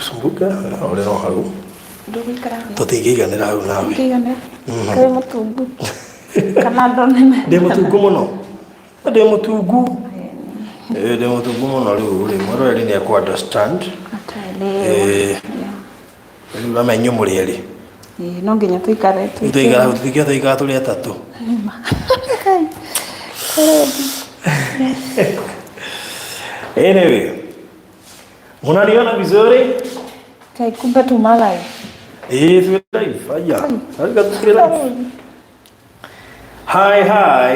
Sumbuka, ũrĩ no hau. Ndũgũikara thĩ. Tũtingĩiganĩra hau nawe. Ndingĩiganĩra. Kaĩ mũtungu. Kana ndonene. Ndĩ mũtungu mũno. Ndĩ mũtungu. Ĩĩ ndĩ mũtungu mũno rĩu rĩ, mwĩroreri nĩ ekũ understand. Ataelewa. Ĩĩ. Rĩu ama inyuĩ mũrĩ erĩ. Ĩĩ, no nginya tũikare Rĩu tũikara hau tũtingĩhota gũikara tũrĩ atatũ. Anyway, munaniona vizuri? Kai kumbe tuma live. Ĩĩ twĩ live, aya. Arika tũkĩrĩ live. Hi, hi.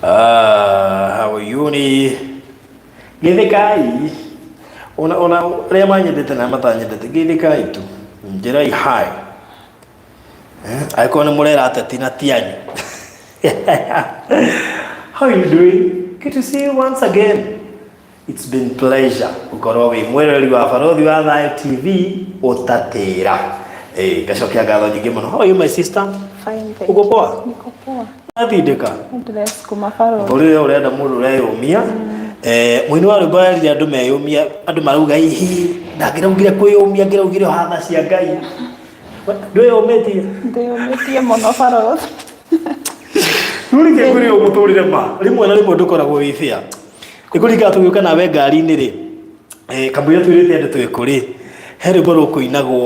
Ah, how are you ni? Geithĩkai. Ona ona arĩa manyendete na matanyendete geithĩkai tu. Njĩrai hi. Eh, angĩkorwo nĩ mũrera ateti na ti anyu. How you doing? Good to see you once again. It's been pleasure gũkorwo wĩ mwĩroreri wa Barothi wa Thayũ TV ũtatĩra. Eh, ngacokia ngatho nyingĩ mũno. How are you my sister? Fine, thank Uko you. poa? Niko poa. Atindĩka. Ndĩresukuma barũthi. Mũtũrĩre ũrenda mũndũ ũreyũmia. Eh, mũini wa rwĩmbo erire andũ meyũmia, andũ marauga ihi, ndangĩraugire kwĩyũmia, ngĩraugire hatha cia Ngai. Ndwĩyũmĩtie? Ndĩyũmĩtie mũno barũthi. Rĩu rĩngĩ kwĩrĩ mũtũrĩre ma, rĩmwe na rĩmwe ndũkoragwo wĩ fair. Nĩkũringana tũgĩũka nawe ngari-inĩ rĩ, eh, kamũira twĩrĩte andũ twĩ kũ rĩ, he rwĩmbo rũkũinagwo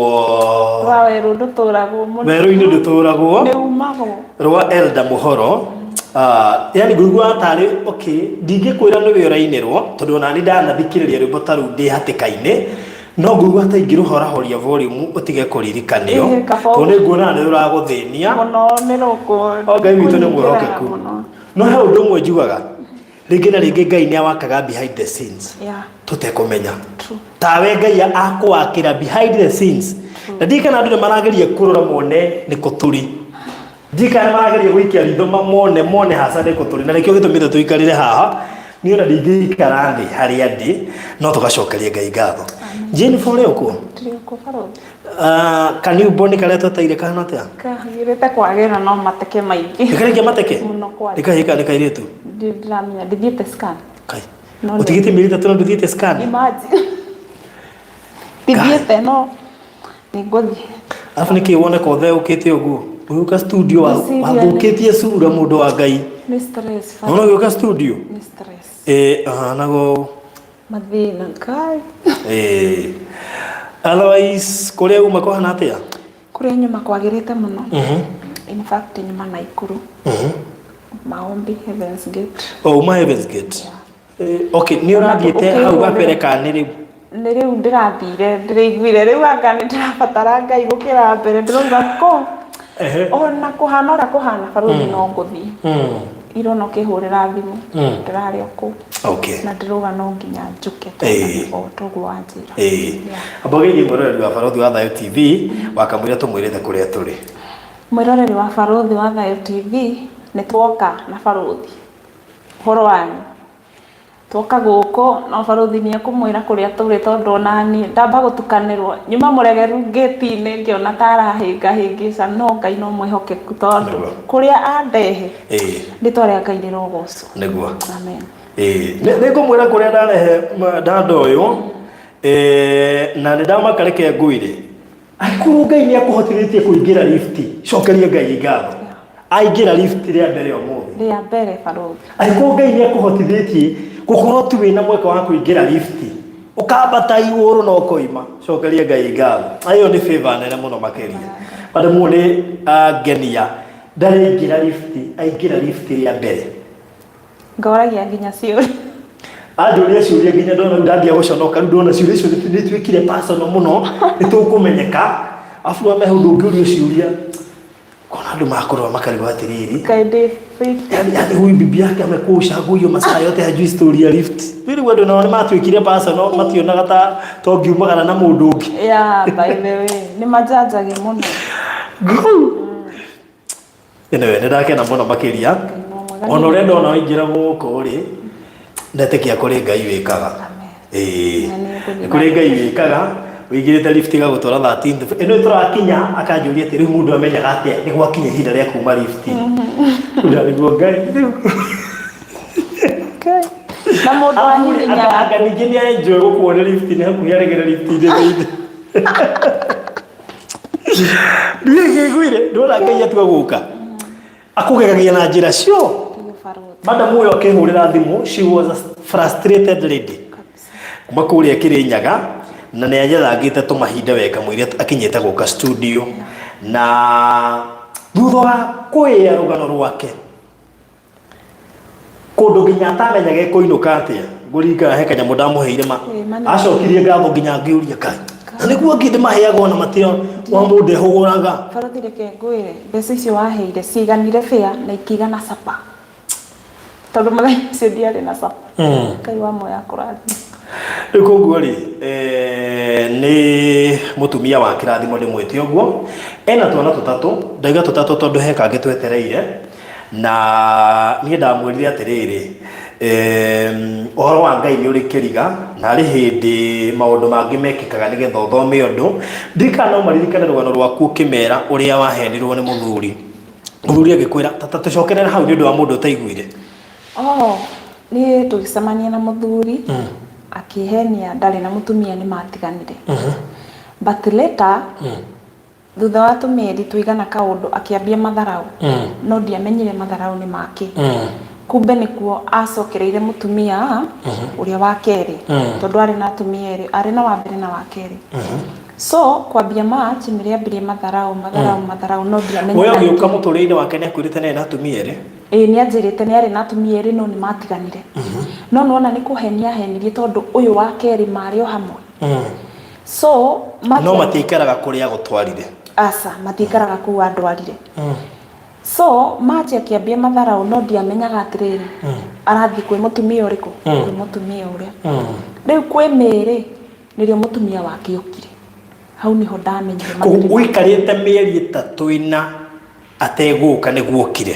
Rwa werũ ndũtũragwo mũno. werũ-inĩ ndũtũragwo Nĩ umagwo. rwa Elda Mũhoro. Ah, yani ngũigua tarĩ okay, ndingĩkwĩra nĩwe ũrainĩrwo tondũ ona niĩ ndanathikĩrĩria rwĩmbo ta rũu ndĩ hatĩka-inĩ no ngũigua ta ingĩrũhorahoria volume ũtige kũririkanio Ĩĩ, kaba tondũ nĩ nguona nĩ rũragũthĩnia. Mũno nĩ rũkũ. O Ngai witũ nĩ kũnyingĩraga mwĩhokeku. mũno. No he ũndũ ũmwe njugaga rĩngĩ na rĩngĩ Ngai nĩ awakaga behind the scenes Yeah. tũtekũmenya True. tawe Ngai akwakĩra behind the scenes na ndiĩ kana andũ nĩ marageria kũrora mone nĩ kũ tũrĩ ndiĩ kana nĩ marageria gũikia ritho mone mone haca nĩ kũ tũrĩ na nĩkĩo gĩtũmĩte tũikarĩre haha niĩ ona ndingĩikara thĩ harĩa ndĩ no tũgacokeria Ngai ngatho Jennifer ũrĩ ũkuo Tũrĩ ũkuo barũthi. Ah, ka newborn karĩa twetaire kahana atĩa Kagĩrĩte kwagĩra no mateke maingĩ. nĩ karĩkia mateke Mũno kwagĩra. nĩ kahĩĩ kana nĩ kairĩtu Ndirĩ ndĩramenya ndithiĩte scan. Kai. No nĩ- ũtigĩte mĩeri ĩtatũ na ndũthiĩte scan Imagine. Ndithiĩte no nĩ ngũthiĩ. Alafu nĩkĩ woneka ũtheũkĩte ũguo ũgĩũka studio Ngwĩciria nĩ- wathũkĩtie cura mũndũ wa Ngai Nĩ stress. ona ũgĩũka studio Nĩ stress. ĩ ahanaga Mathĩna Ngai. ĩ otherwise kũrĩa uma kũhana atĩa Kũrĩa nyuma kwagĩrĩte mũno. In fact nyuma Naikuru. Maombi Heaven's Gate. o uma Heaven's Gate Eh, okay nĩ ũrathiĩte hau gabere ka nĩ rĩu Nĩ rĩu ndĩrathire ndĩraiguire rĩu anga nĩ ndĩrabatara Ngai gũkĩra mbere ndĩrauga ko Ehe. ona kũhana ũrĩa kũhana barũthi no ngũthiĩ. Irona ũkĩhũrĩra thimũ ndĩrarĩ o kũu okay na ndĩrauga no nginya njũke Ĩĩ. tondũ o toguo wanjĩra. ĩĩ amba ũgeithie mwĩroreri wa Barothi wa Thayũ TV wakamwĩra tũmwĩrĩte kũrĩa tũrĩ Mwĩroreri wa Barũthi wa Thayũ TV nĩ twoka na barũthi ũhoro wanyu twoka gũkũ no barũthi nĩ ekũmwĩra kũrĩa tũrĩ tondũ ona niĩ ndamba gũtukanĩrwo nyuma mũregeru ngĩti-inĩ ngĩona ta arahĩnga hĩngĩca no Ngai no mwĩhokeku tondũ Nĩguo. kũrĩa andehe ĩĩ rĩtwa rĩa Ngai rĩrogocwo. Nĩguo. Amen. Ĩĩ nĩ ngũmwĩra kũrĩa ndarehe dada ũyũ eh, na nĩ ndamaka reke ngwĩre angĩkorwo Ngai nĩ akũhotithĩtie kũingĩra lift cokeria Ngai ngatho aingĩra lift rĩa mbere ũmũthĩ Rĩa mbere barũthi. angĩkorwo Ngai nĩ akũhotithĩtie gũkorwo tu wĩna mweke wa kũingĩra lift ũkambata igũrũ na ũkoima cokeria Ngai ngatho ĩyo nĩ favor nene mũno makĩria madam nĩ angenia ndaraingĩra lift aingĩra lift rĩa mbere Ngoragia nginya ciũria. Anjũria ciũria nginya ndona rĩu ndambia gũconoka rĩu ndona ciũria icio nĩ ituĩkire personal mũno nĩ tũkũmenyeka afu wame ũndũ ũngĩũrio ciũria kona andũ makũrora makarigwo atĩrĩrĩ Kaĩ ndĩ fake. yani yani huyu bibi yake amekuwa ushago hiyo masaa yote hajui story ya lift rĩu andũ nao nĩ matuĩkire personal mationaga ta tongiumagara na mũndũ ũngĩ Yeah, by the way, nĩ manjanjagia mũno. Anyway, nĩ ndakena mũno makĩria ona ũrĩa ndona waingĩra gũkũ rĩ ndetĩkia kũrĩ Ngai wĩkaga ĩĩ nĩ kũrĩ Ngai wĩkaga ũingĩrĩte lift ĩgagũtwara 13th ĩno tũrakinya akanjũria atĩ rĩu mũndũ amenyaga atĩa nĩ gwakinya ihinda rĩa kuma lift ndarĩguo Ngai rĩu Okay. Na mũndũ anyihinyaga. Anga ningĩ nĩ enjoy gũkuo nĩ lift-inĩ hakuhĩ aregere lift-inĩ thĩinĩ. Ndiĩ ngĩiguire, ndona Ngai atua gũka. Akũgegagia na njĩra cio. Ndiyo barũthi. Madam ũyũ akĩhũrĩra thimũ, she was a frustrated lady. Kuma kũrĩa Kĩrĩnyaga na nĩ anyethangĩte tũmahinda weka mũira akinyĩte gũka studio na thutha wa kũĩa rũgano rwake kũndũ nginya atamenyaga ekũinũka atĩa ngũringana he kanyamũ ndamũheire ma Ĩĩ, ma nĩ- acokirie ngatho nginya ngĩũria kai na nĩguo angĩ ndĩmaheaga ona matĩa wa mũndũ ehũgũraga. Barũthi, reke ngwĩre, mbeca icio waheire ciaiganire bĩa na ikĩigana capa, tondũ mũthenya ũcio ndiarĩ na capa. Ngai wa moya akũrathime. Rĩu koguo rĩ, nĩ mũtumia wa kĩrathimo ndĩmwĩte ũguo, ena twana tũtatũ, ndauga tũtatũ tondũ he kangĩ twetereire, na niĩ ndamwĩrire atĩrĩrĩ, ũhoro wa Ngai nĩ ũrĩ kĩriga, na harĩ hĩndĩ maũndũ mangĩ mekĩkaga nĩgetha ũthome ũndũ. Ndirikana no maririkane rũgano rwaku ũkĩmera ũrĩa wahenirwo nĩ mũthuri, mũthuri agĩkwĩra, ta tũcokerere hau nĩ ũndũ wa mũndũ ũtaiguire. Oh, niĩ tũgĩcemania na mũthuri akĩhenia ndarĩ na mũtumia, nĩ matiganire. But later, thutha wa tũmĩeri tũigana kaũndũ, akĩambia matharau, no ndiamenyire matharau nĩ make. Kumbe nĩkuo acokereire mũtumia ũrĩa wa kerĩ, tondũ arĩ na atumia erĩ, arĩ na wa mbere na wa kerĩ. So kwambia March nĩrĩambirie matharau, matharau, matharau, no We ndiamenyaga. ũgĩũka mũtũrĩre-inĩ wake nĩ akwĩrĩte nĩ arĩ na atumia erĩ? Ĩĩ, nĩ anjĩrĩte nĩ arĩ na atumia erĩ, no nĩ matiganire. No nĩwona nĩ kũhenia ahenirie, tondũ ũyũ wa kerĩ marĩ o hamwe. So No matiikaraga kũrĩa agũtwarire? Aca, matiikaraga kũu andwarire. So March akĩambia matharau, no ndiamenyaga atĩrĩrĩ, arathiĩ kwĩ mũtumia ũrĩkũ, kwĩ mũtumia ũrĩa. Rĩu kwĩ Mĩrĩ nĩrĩo mũtumia wake okire. Hau nĩho ndamenyire matirĩ. Ũikarĩte mĩeri 3 ĩna ategũka nĩguo okire?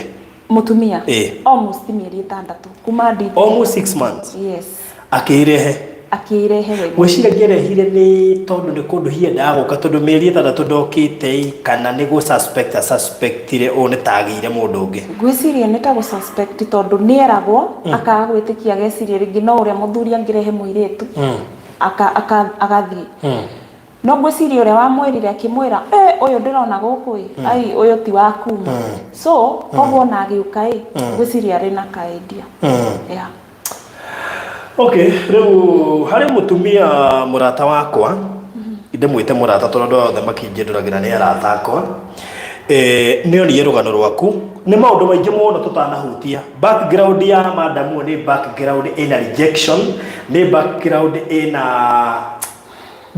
Mũtumia? Ĩĩ. Almost mĩeri 6 kuma ndi Almost 6 months. Yes. Akĩrehe? Akĩrehe we. Gwĩciria arehire nĩ tondũ nĩ kũndũ hiendaga gũka, tondũ mĩeri 6 ndokĩte ĩ, kana nĩ gũ suspect asuspectire ũũ nĩ tagĩire mũndũ ũngĩ? Ngwĩciria nĩ ta gũ suspect, tondũ nĩeragwo akaga gwĩtĩkia, ageciria rĩngĩ no ũrĩa mũthuri angĩrehe mũirĩtu agathiĩ. No ngwĩciria ũrĩa wamwĩrire akĩmwĩra, "Eh, ũyũ ndĩrona gũkũ ĩ, ai, ũyũ ti wa kuma." So koguo ona agĩũka ĩ, ngwĩciria arĩ na kaendia, yeah. Okay, rĩu harĩ mũtumia mũrata wakwa, ndĩmwĩte mũrata tondũ andũ othe makĩnjĩndũragĩra nĩ arata akwa, nĩ onire rũgano rwaku, nĩ maũndũ maingĩ mũno tũtanahutia. Background ya madamu ũyũ nĩ background ĩna rejection, nĩ background ĩna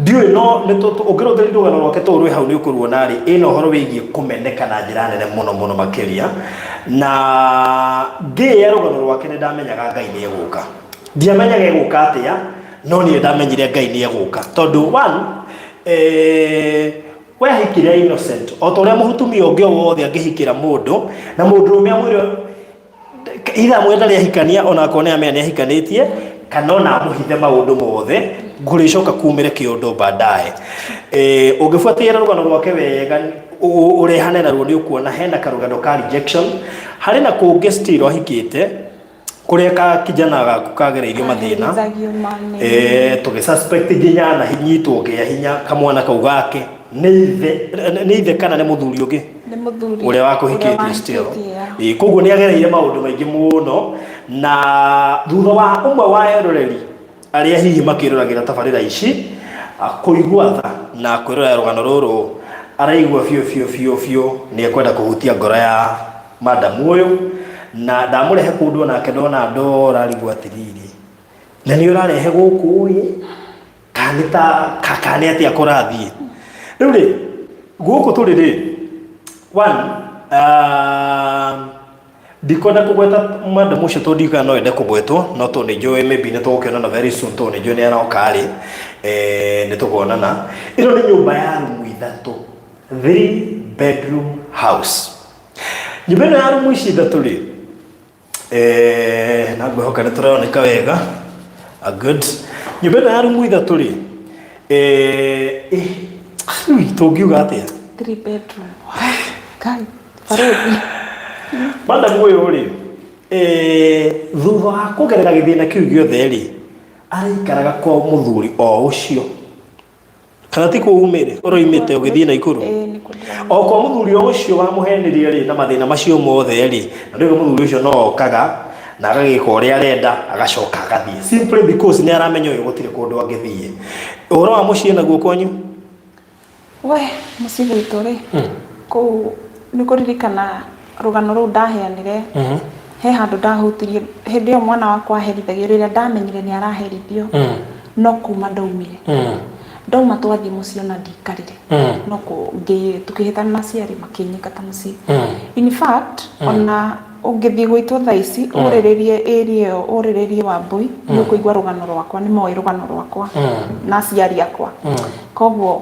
ndiũĩ, no nĩ ũngĩrũthĩrĩria rũgano rwake tũu rwĩ hau nĩ ũkũruona rĩ, ĩna ũhoro wĩgiĩ kũmeneka na njĩra nene mũno mũno makĩria. Na ngĩĩa rũgano rwake nĩ ndamenyaga Ngai nĩ egũka. Ndiamenyaga egũka atĩa, no niĩ ndamenyire Ngai nĩ egũka, tondũ one, we ahikire innocent o ta ũrĩa mũtumia ũngĩ o wothe angĩhikĩra mũndũ, na mũndũrũme amwĩre ithaa mwenda ndarĩ ahikania, ona akorwo nĩ amenya nĩ ahikanĩtie, kana ona amũhithe maũndũ mothe, kũrĩcoka kumĩre kĩũndũ baadaye. Ũngĩbuatĩrĩra rũgano rwake wega, ũrehane naruo, nĩ ũkuona hena karũgano ka rejection, harĩ na kũngĩ still ahikĩte kũrĩa ka kijana gaku kagereirio mathĩna. Kaherithagio manĩ. Tũgĩ suspect nginya na hinyitwo ngĩa hinya kamwana kau gake nĩ ithe kana nĩ mũthuri ũngĩ? Nĩ mũthuri. Ũrĩa wakũhikĩtie still. Wankĩtie, yeah. Ĩĩ, koguo nĩ agereire maũndũ maingĩ mũno, na thutha wa ũmwe wa eroreri arĩa hihi makĩroragĩra tabarĩra ici kũigua tha na kwĩrorera rũgano rũrũ, araigua biũ biũ biũ biũ nĩ ekwenda kũhutia ngoro ya madamu ũyũ, na ndamũrehe kũndũ onake ndona ndora arigwo atĩrĩrĩ, na nĩ ũrarehe gũkũ ĩ, kana nĩ ta kana nĩ atĩa kũrathiĩ. Rĩu rĩ, gũkũ tũrĩ rĩ, one, ndikwenda kũgweta madam ũcio tondũ ndiũĩ kana no ende kũgwetwo, no tondũ nĩ njũĩ maybe nĩ tũgũkĩonana very soon, tondũ nĩ njũĩ nĩ aroka rĩ, nĩ tũkuonana. Ĩno nĩ nyũmba ya rumu ithatũ, three bedroom house. Nyũmba ĩno ya rumu ici ithatũ rĩ, na ngwĩhoka nĩ tũroneka wega. Ah, good. Nyũmba ĩno ya rumu ithatũ rĩ, rĩu tũngiuga atĩa? Three bedroom. Wow. Kai, barũthi. Madam ũyũ rĩ, Thutha wa kũgerera gĩthĩna kĩu gĩothe rĩ, araikaraga kwa mũthuri o ũcio, kana ti kũu umĩre ũroimĩte ũgĩthiĩ Naikuru? Ĩĩ, nĩkuo ndĩrauma. O kwa mũthuri o ũcio wamũhenirie rĩ, na mathĩna macio mothe rĩ, na rĩu mũthuri ũcio no okaga na agagĩka ũrĩa arenda, agacoka agathiĩ, simply because nĩ aramenya ũyũ gũtirĩ kũndũ angĩthiĩ. Ũhoro wa mũciĩ naguo kwanyu? We mũciĩ gwitũ rĩ, kũu nĩ kũririkana rũgano rũu ndaheanire. He handũ ndahutirie hĩndĩ ĩyo mwana wakwa aherithagio, rĩrĩa ndamenyire nĩ araherithio, no kuma ndaumire, ndauma twathiĩ mũciĩ, ona ndikarire, no tũkĩhĩtana na aciari, makĩnyingata mũciĩ. In fact, ona ũngĩthiĩ gwitũ thaa ici, ũrĩrĩrie area ĩyo, ũrĩrĩrie Wambui, nĩ ũkũigua rũgano rwakwa. Nĩ moĩ rũgano rwakwa na aciari akwa, koguo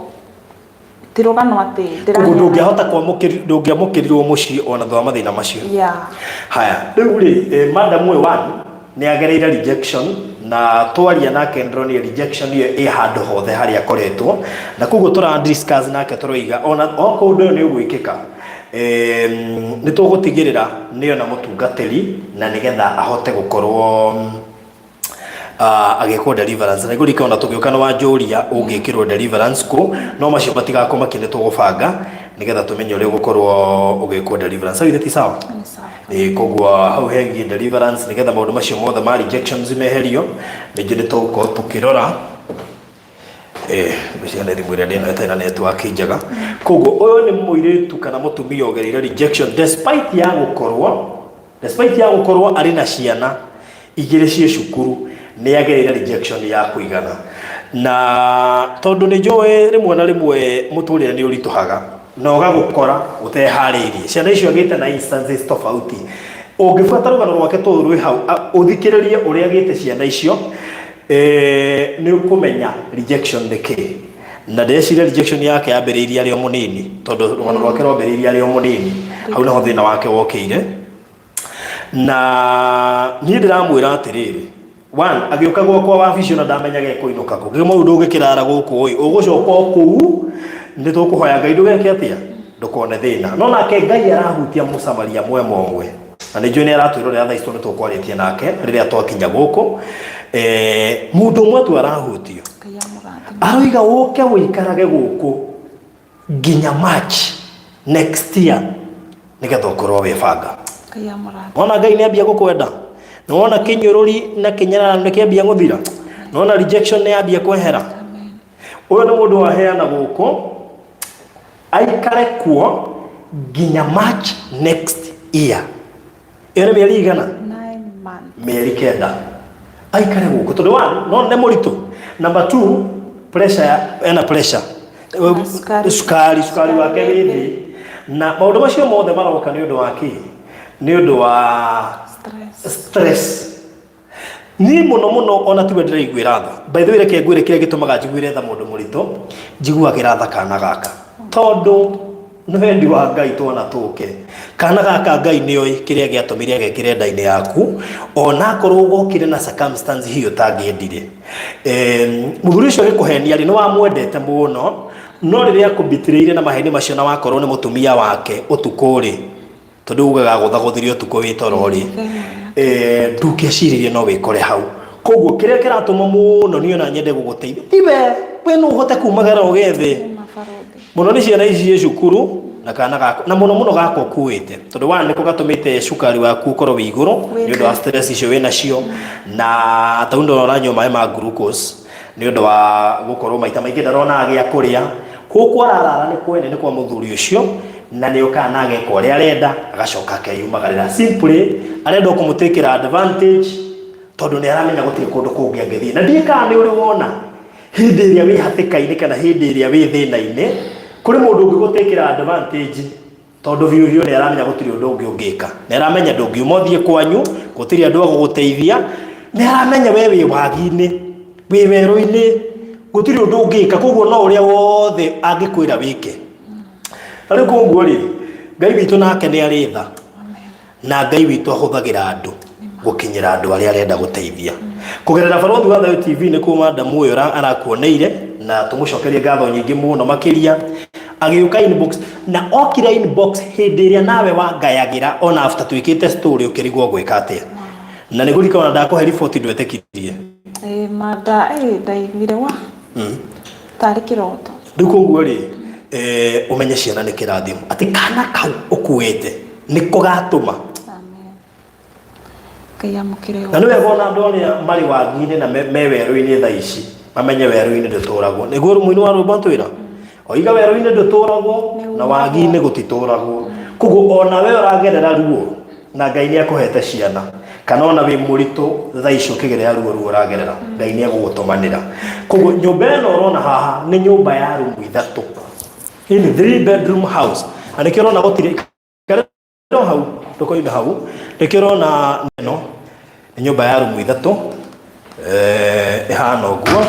ti rũgano atĩ Koguo ndĩraheana. Ndũngĩahota kwamũkĩri, ndũngĩamũkĩrirwo mũciĩ ona thutha wa mathĩna macio? Yeah. Haya, rĩu rĩ, madam ũyũ wanyu nĩ agereire rejection, na twaria nake ndĩronire rejection ĩyo ĩ handũ hothe harĩa akoretwo, na koguo tũra discuss nake, tũroiga ona okorwo ũndũ ũyũ nĩ ũgwĩkĩka, nĩ tũgũtigĩrĩra nĩona mũtungatĩri na nĩgetha ahote gũkorwo agĩkwo deliverance. Na ngũrika ona tũgĩũka nĩ wanjũria ũngĩkĩrwo deliverance kũ, no macio matigakũmakie, nĩ tũgũbanga nĩgetha tũmenye ũrĩa ũgũkorwo ũgĩkwo deliverance. Hau ithe ti sawa? Nĩ sawa. Ĩĩ, koguo hau hegiĩ deliverance, nĩgetha maũndũ macio mothe ma rejections meherio, ningĩ nĩ tũgũkorwo tũkĩrora. Ngwĩciria nĩ thimũ ĩrĩa ndĩnayo ĩtarĩ na network njega. Koguo ũyũ nĩ mũirĩtu kana mũtumia ũgereire rejection despite ya gũkorwo arĩ na ciana igĩrĩ ciĩ cukuru, nĩ agereire rejection ya kũigana. Na tondũ nĩ njũĩ rĩmwe na rĩmwe mũtũrĩre nĩ ũritũhaga na ũgagũkora ũteharĩirie, ciana icio agĩte na instances tofauti. Ũngĩbuata rũgano rwake tũũ rwĩ hau, ũthikĩrĩrie ũrĩa agĩte ciana icio, nĩ ũkũmenya rejection nĩ kĩĩ. Na ndĩreciria rejection yake yambĩrĩirie arĩ o mũnini, tondũ rũgano rwake rwambĩrĩirie arĩ o mũnini. Hau naho thĩna wake wokĩire. Na niĩ ndĩramwĩra atĩrĩrĩ, one, agĩũka gwakwa wabici, ona ndamenyaga ekũinũka kũ. Ngĩmũ ndũngĩkĩrara gũkũ ĩ, ũgũcoka o kũu, nĩ tũkũhoya Ngai ndũgeke atĩa, ndũkone thĩna. No nake Ngai arahutia mũsamaria mwema ũmwe, na nĩ njũĩ nĩ aratwĩrorera thaa ici, tondũ tũkwarĩtie nake rĩrĩa twakinya gũkũ. Mũndũ ũmwe tu arahutio. Ngai amũrathime. Aroiga ũke ũikarage gũkũ nginya March next year nĩgetha ũkorwo wĩbanga. Ngai amũrathime. Wona Ngai nĩ ambia gũkwenda, nĩ wona kĩnyũrũri na kĩnyararo nĩ kĩambia gũthira, nĩ wona rejection nĩ yambia kwehera. Amen. Ũyũ nĩ mũndũ waheana gũkũ aikare kuo nginya March next year. Ĩyo nĩ mĩeri igana? 9 months. Mĩeri 9 aikare gũkũ, tondũ one, no nĩ mũritũ, number two, pressure ena pressure. Na cukari. Cukari wake wĩ thĩ, na maũndũ macio mothe maroka nĩ ũndũ wa kĩ? Nĩ ũndũ wa stress. Stress. Niĩ mũno mũno ona tiwe ndĩraiguĩra tha. By the way, reke ngwĩre kĩrĩa gĩtũmaga njiguĩre tha mũndũ mũritũ. Njiguagĩra tha kana gaka, tondũ nĩ wendi wa Ngai twana tũke. Kana gaka, Ngai nĩ oĩ kĩrĩa gĩatũmire agekĩre nda-inĩ yaku, ona akorwo gokire na circumstance hiyo ũtangĩendire. Mũthuri ũcio agĩkũhenia rĩ, nĩ wamwendete mũno, no rĩrĩa akũbitirĩire na maheni macio na wakorwo nĩ mũtumia wake ũtukũ rĩ, tondũ ugaga gũthagũthirie ũtukũ wĩ toro rĩ, ndũngĩeciririe no wĩkore hau. Koguo kĩrĩa kĩratũma mũno niĩ ona nyende gũgũteithia, tiwe we no ũhote kumagara ũgethe Uma barũthi. Mũno nĩ ciana ici ciĩ cukuru na kana gako, na mũno mũno gaka ũkuĩte, tondũ wa nĩko gatũmĩte cukari waku ũkorwo wĩ igũrũ nĩ ũndũ wa stress icio wĩ nacio. Na tondũ ndona ũranyua maĩ ma glucose nĩ ũndũ wa gũkorwo maita maingĩ ndarona gĩa kũrĩa. Gũkũ ararara nĩ kwene, nĩ kwa mũthuri ũcio, na nĩ okaga na ageka ũrĩa arenda, agacoka akeyumagarĩra. Simply arenda o kũmũtĩkĩra advantage, tondũ nĩ aramenya gũtirĩ kũndũ kũngĩ angĩthiĩ. Na ndiĩ kana nĩ ũrĩ wona hĩndĩ ĩrĩa wĩ hatĩka-inĩ kana hĩndĩ ĩrĩa wĩ thĩna-inĩ, kũrĩ mũndũ ũngĩgũtĩkĩra advantage, tondũ biũ biũ nĩ aramenya gũtirĩ ũndũ ũngĩ ũngĩka. Nĩ aramenya ndũngiuma ũthiĩ kwanyu, gũtirĩ andũ a gũgũteithia. Nĩ aramenya we wĩ wagi-inĩ, wĩ werũ-inĩ, gũtirĩ ũndũ ũngĩka, koguo no ũrĩa wothe angĩkwĩra wĩke. Na rĩu koguo rĩ, Ngai witũ nake nĩ arĩ tha, na Ngai witũ ahũthagĩra andũ gũkinyĩra andũ arĩa arenda gũteithia kũgerera Barũthi wa Thayũ TV. Nĩ kuo madamu ũyũ arakuoneire, na tũmũcokerie ngatho nyingĩ mũno makĩria. Agĩũka inbox, na okire inbox hĩndĩ ĩrĩa nawe wangayagĩra ona after twĩkĩte story ũkĩrigwo gwĩka atĩa. Na nĩ gũrika ona ndakũhe riboti ndwetĩkirie. Ĩĩ ma nda ĩĩ ndaiguire wa tarĩ kĩroto. Rĩu koguo rĩ, ũmenye ciana nĩ kĩrathimo. Atĩ kana kau ũkuĩte nĩko gatũma. Amen. Ngai amũkĩre Na nĩ wega ona andũ arĩa marĩ wagi-inĩ na me werũ-inĩ thaa ici mamenye werũ-inĩ ndũtũragwo. Nĩguo mũini wa rwĩmbo atwĩra. Oiga werũ-inĩ ndũtũragwo na wagi-inĩ gũtitũragwo. Koguo ona we ũragerera ruo na Ngai nĩ akũhete ciana kana ona wĩ mũritũ thaa ici ũkĩgerera ruo ruo ũragerera Ngai nĩ egũgũtũmanĩra. Koguo nyũmba ĩno ũrona haha nĩ nyũmba ya rumu ithatũ. Hii nĩ 3 bedroom house. Na nĩkĩo ũrona gũtirĩ no hau ndũkoime hau. Nĩkĩo ũrona ĩno nĩ nyũmba ya rumu ithatũ, ĩhana ũguo.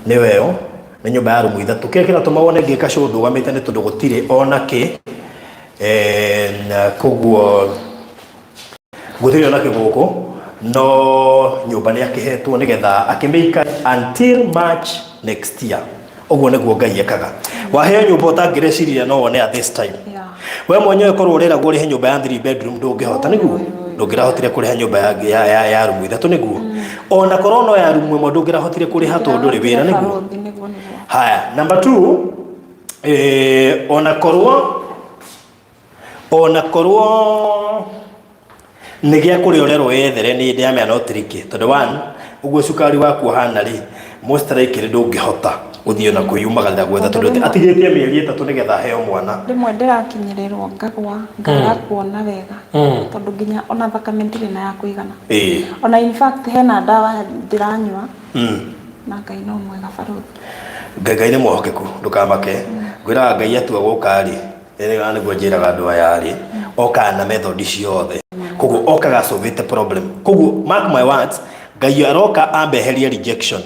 Nĩyo ĩyo nĩ nyũmba ya rumu ithatũ. Kĩrĩa kĩratũma wone ngĩka show ndũgamĩte nĩ tondũ gũtirĩ ona kĩ, na koguo gũtirĩ ona kĩ gũkũ, no nyũmba nĩ akĩhetwo nĩgetha akĩmĩikare until March next year. Ũguo nĩguo Ngai ekaga. Waheo nyũmba ũtangĩreciria no wone at this time. We mwenyewe korwo ũreragwo ũrĩhe nyũmba ya 3 bedroom ndũngĩhota nĩguo? Ndũngĩrahotire kũrĩha nyũmba ya rumu ithatũ nĩguo? Ona korwo no ya rumu ĩmwe ndũngĩrahotire kũrĩha tondũ ndũrĩ wĩra nĩguo? Barũthi, nĩguo nĩguo. Haya, number 2, ona korwo nĩ gĩa kũrĩa ũrerwo wethere nĩ ndĩramenya no tricky tondũ one ũguo cukari waku ũhana rĩ, most likely ndũngĩhota gũthiĩ ona kwĩyumagaria gwetha tondũ atigĩtie mĩeri 3 nĩgetha aheo mwana. Rĩmwe ndĩrakinyĩrĩrwo ngagwa ngaga kuona wega tondũ nginya ona thakame ndirĩ na ya kũigana. Ona in fact hena ndawa ndĩranyua na Ngai no mwega barũthi. Ngai nĩ mwehokeku, ndũkamake. Ngwĩraga Ngai atua gũka rĩ, ĩrĩa nĩguo njĩraga andũ aya rĩ, okaga na method ciothe. Koguo okaga asolvĩte problem. Koguo mark my words, Ngai aroka ambeherie rejection.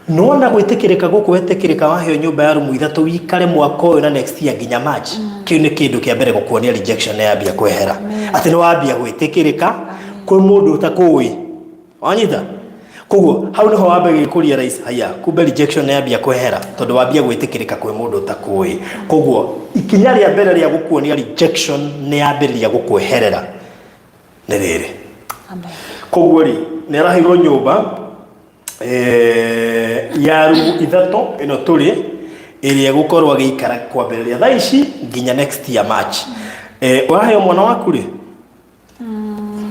Nona gwĩtĩkĩrĩka gũkũ wetĩkĩrĩka waheo nyũmba ya rumu ithatũ wikare mwaka ũyũ na next year nginya March. Kĩu nĩ kĩndũ kĩa mbere gũkuonia rejection nĩ yambia kwehera. Atĩ nĩ wambia gwĩtĩkĩrĩka kwĩ mũndũ ũtakũĩ. Wanyita? Koguo hau niho wambagia kũ realize haya kumbe rejection nĩ yambia kwehera tondũ wambia gwĩtĩkĩrĩka kwĩ mũndũ ũtakũĩ. Koguo ikinya rĩa mbere rĩa gũkuonia rejection nĩ yambĩrĩria gũkweherera nĩ rĩrĩ. Amen. Koguo rĩ, nĩ araheirwo nyũmba ya rumu ithatũ ĩno tũrĩ ĩrĩa ĩgũkorwo agĩikara kwambĩrĩria thaa ici nginya next year March. Ũraheo mwana waku rĩ?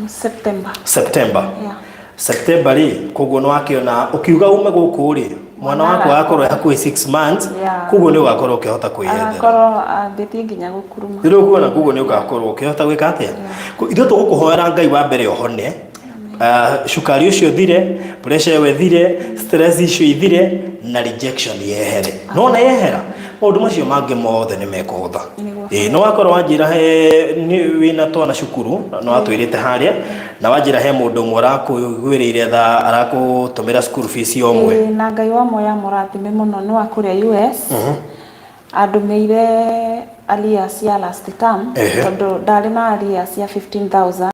September. September. Yeah. September rĩ, koguo nĩ wakĩona ũkiuga ume gũkũ rĩ, mwana waku agakorwo e hakuhĩ 6 months, koguo nĩ ũgakorwo ũkĩhota kwĩyethera. Agakorwo ambĩtie nginya gũkuruma. Nĩ ũkuona koguo nĩ ũgakorwo ũkĩhota gwĩka atĩa? Ithuĩ tũgũkũhoera Ngai wa mbere ũhone, cukari ũcio ũthire, pressure ĩyo ĩthire, stress icio ithire na rejection yehere. Nona yehera, maũndũ macio mangĩ mothe nĩ mekũhũtha. Ĩĩ nĩ wakorwo wanjĩra he nĩ wĩna twana cukuru, nĩ watwĩrĩte harĩa, na wanjĩra he mũndũ ũmwe ũrakũiguĩrĩire tha arakũtũmĩra school fees o mwe. Ĩĩ na Ngai wa muoyo amũrathime mũno nĩ wa kũrĩa US. Andũmĩire arrears ya last term tondũ ndarĩ na arrears ya 15,000.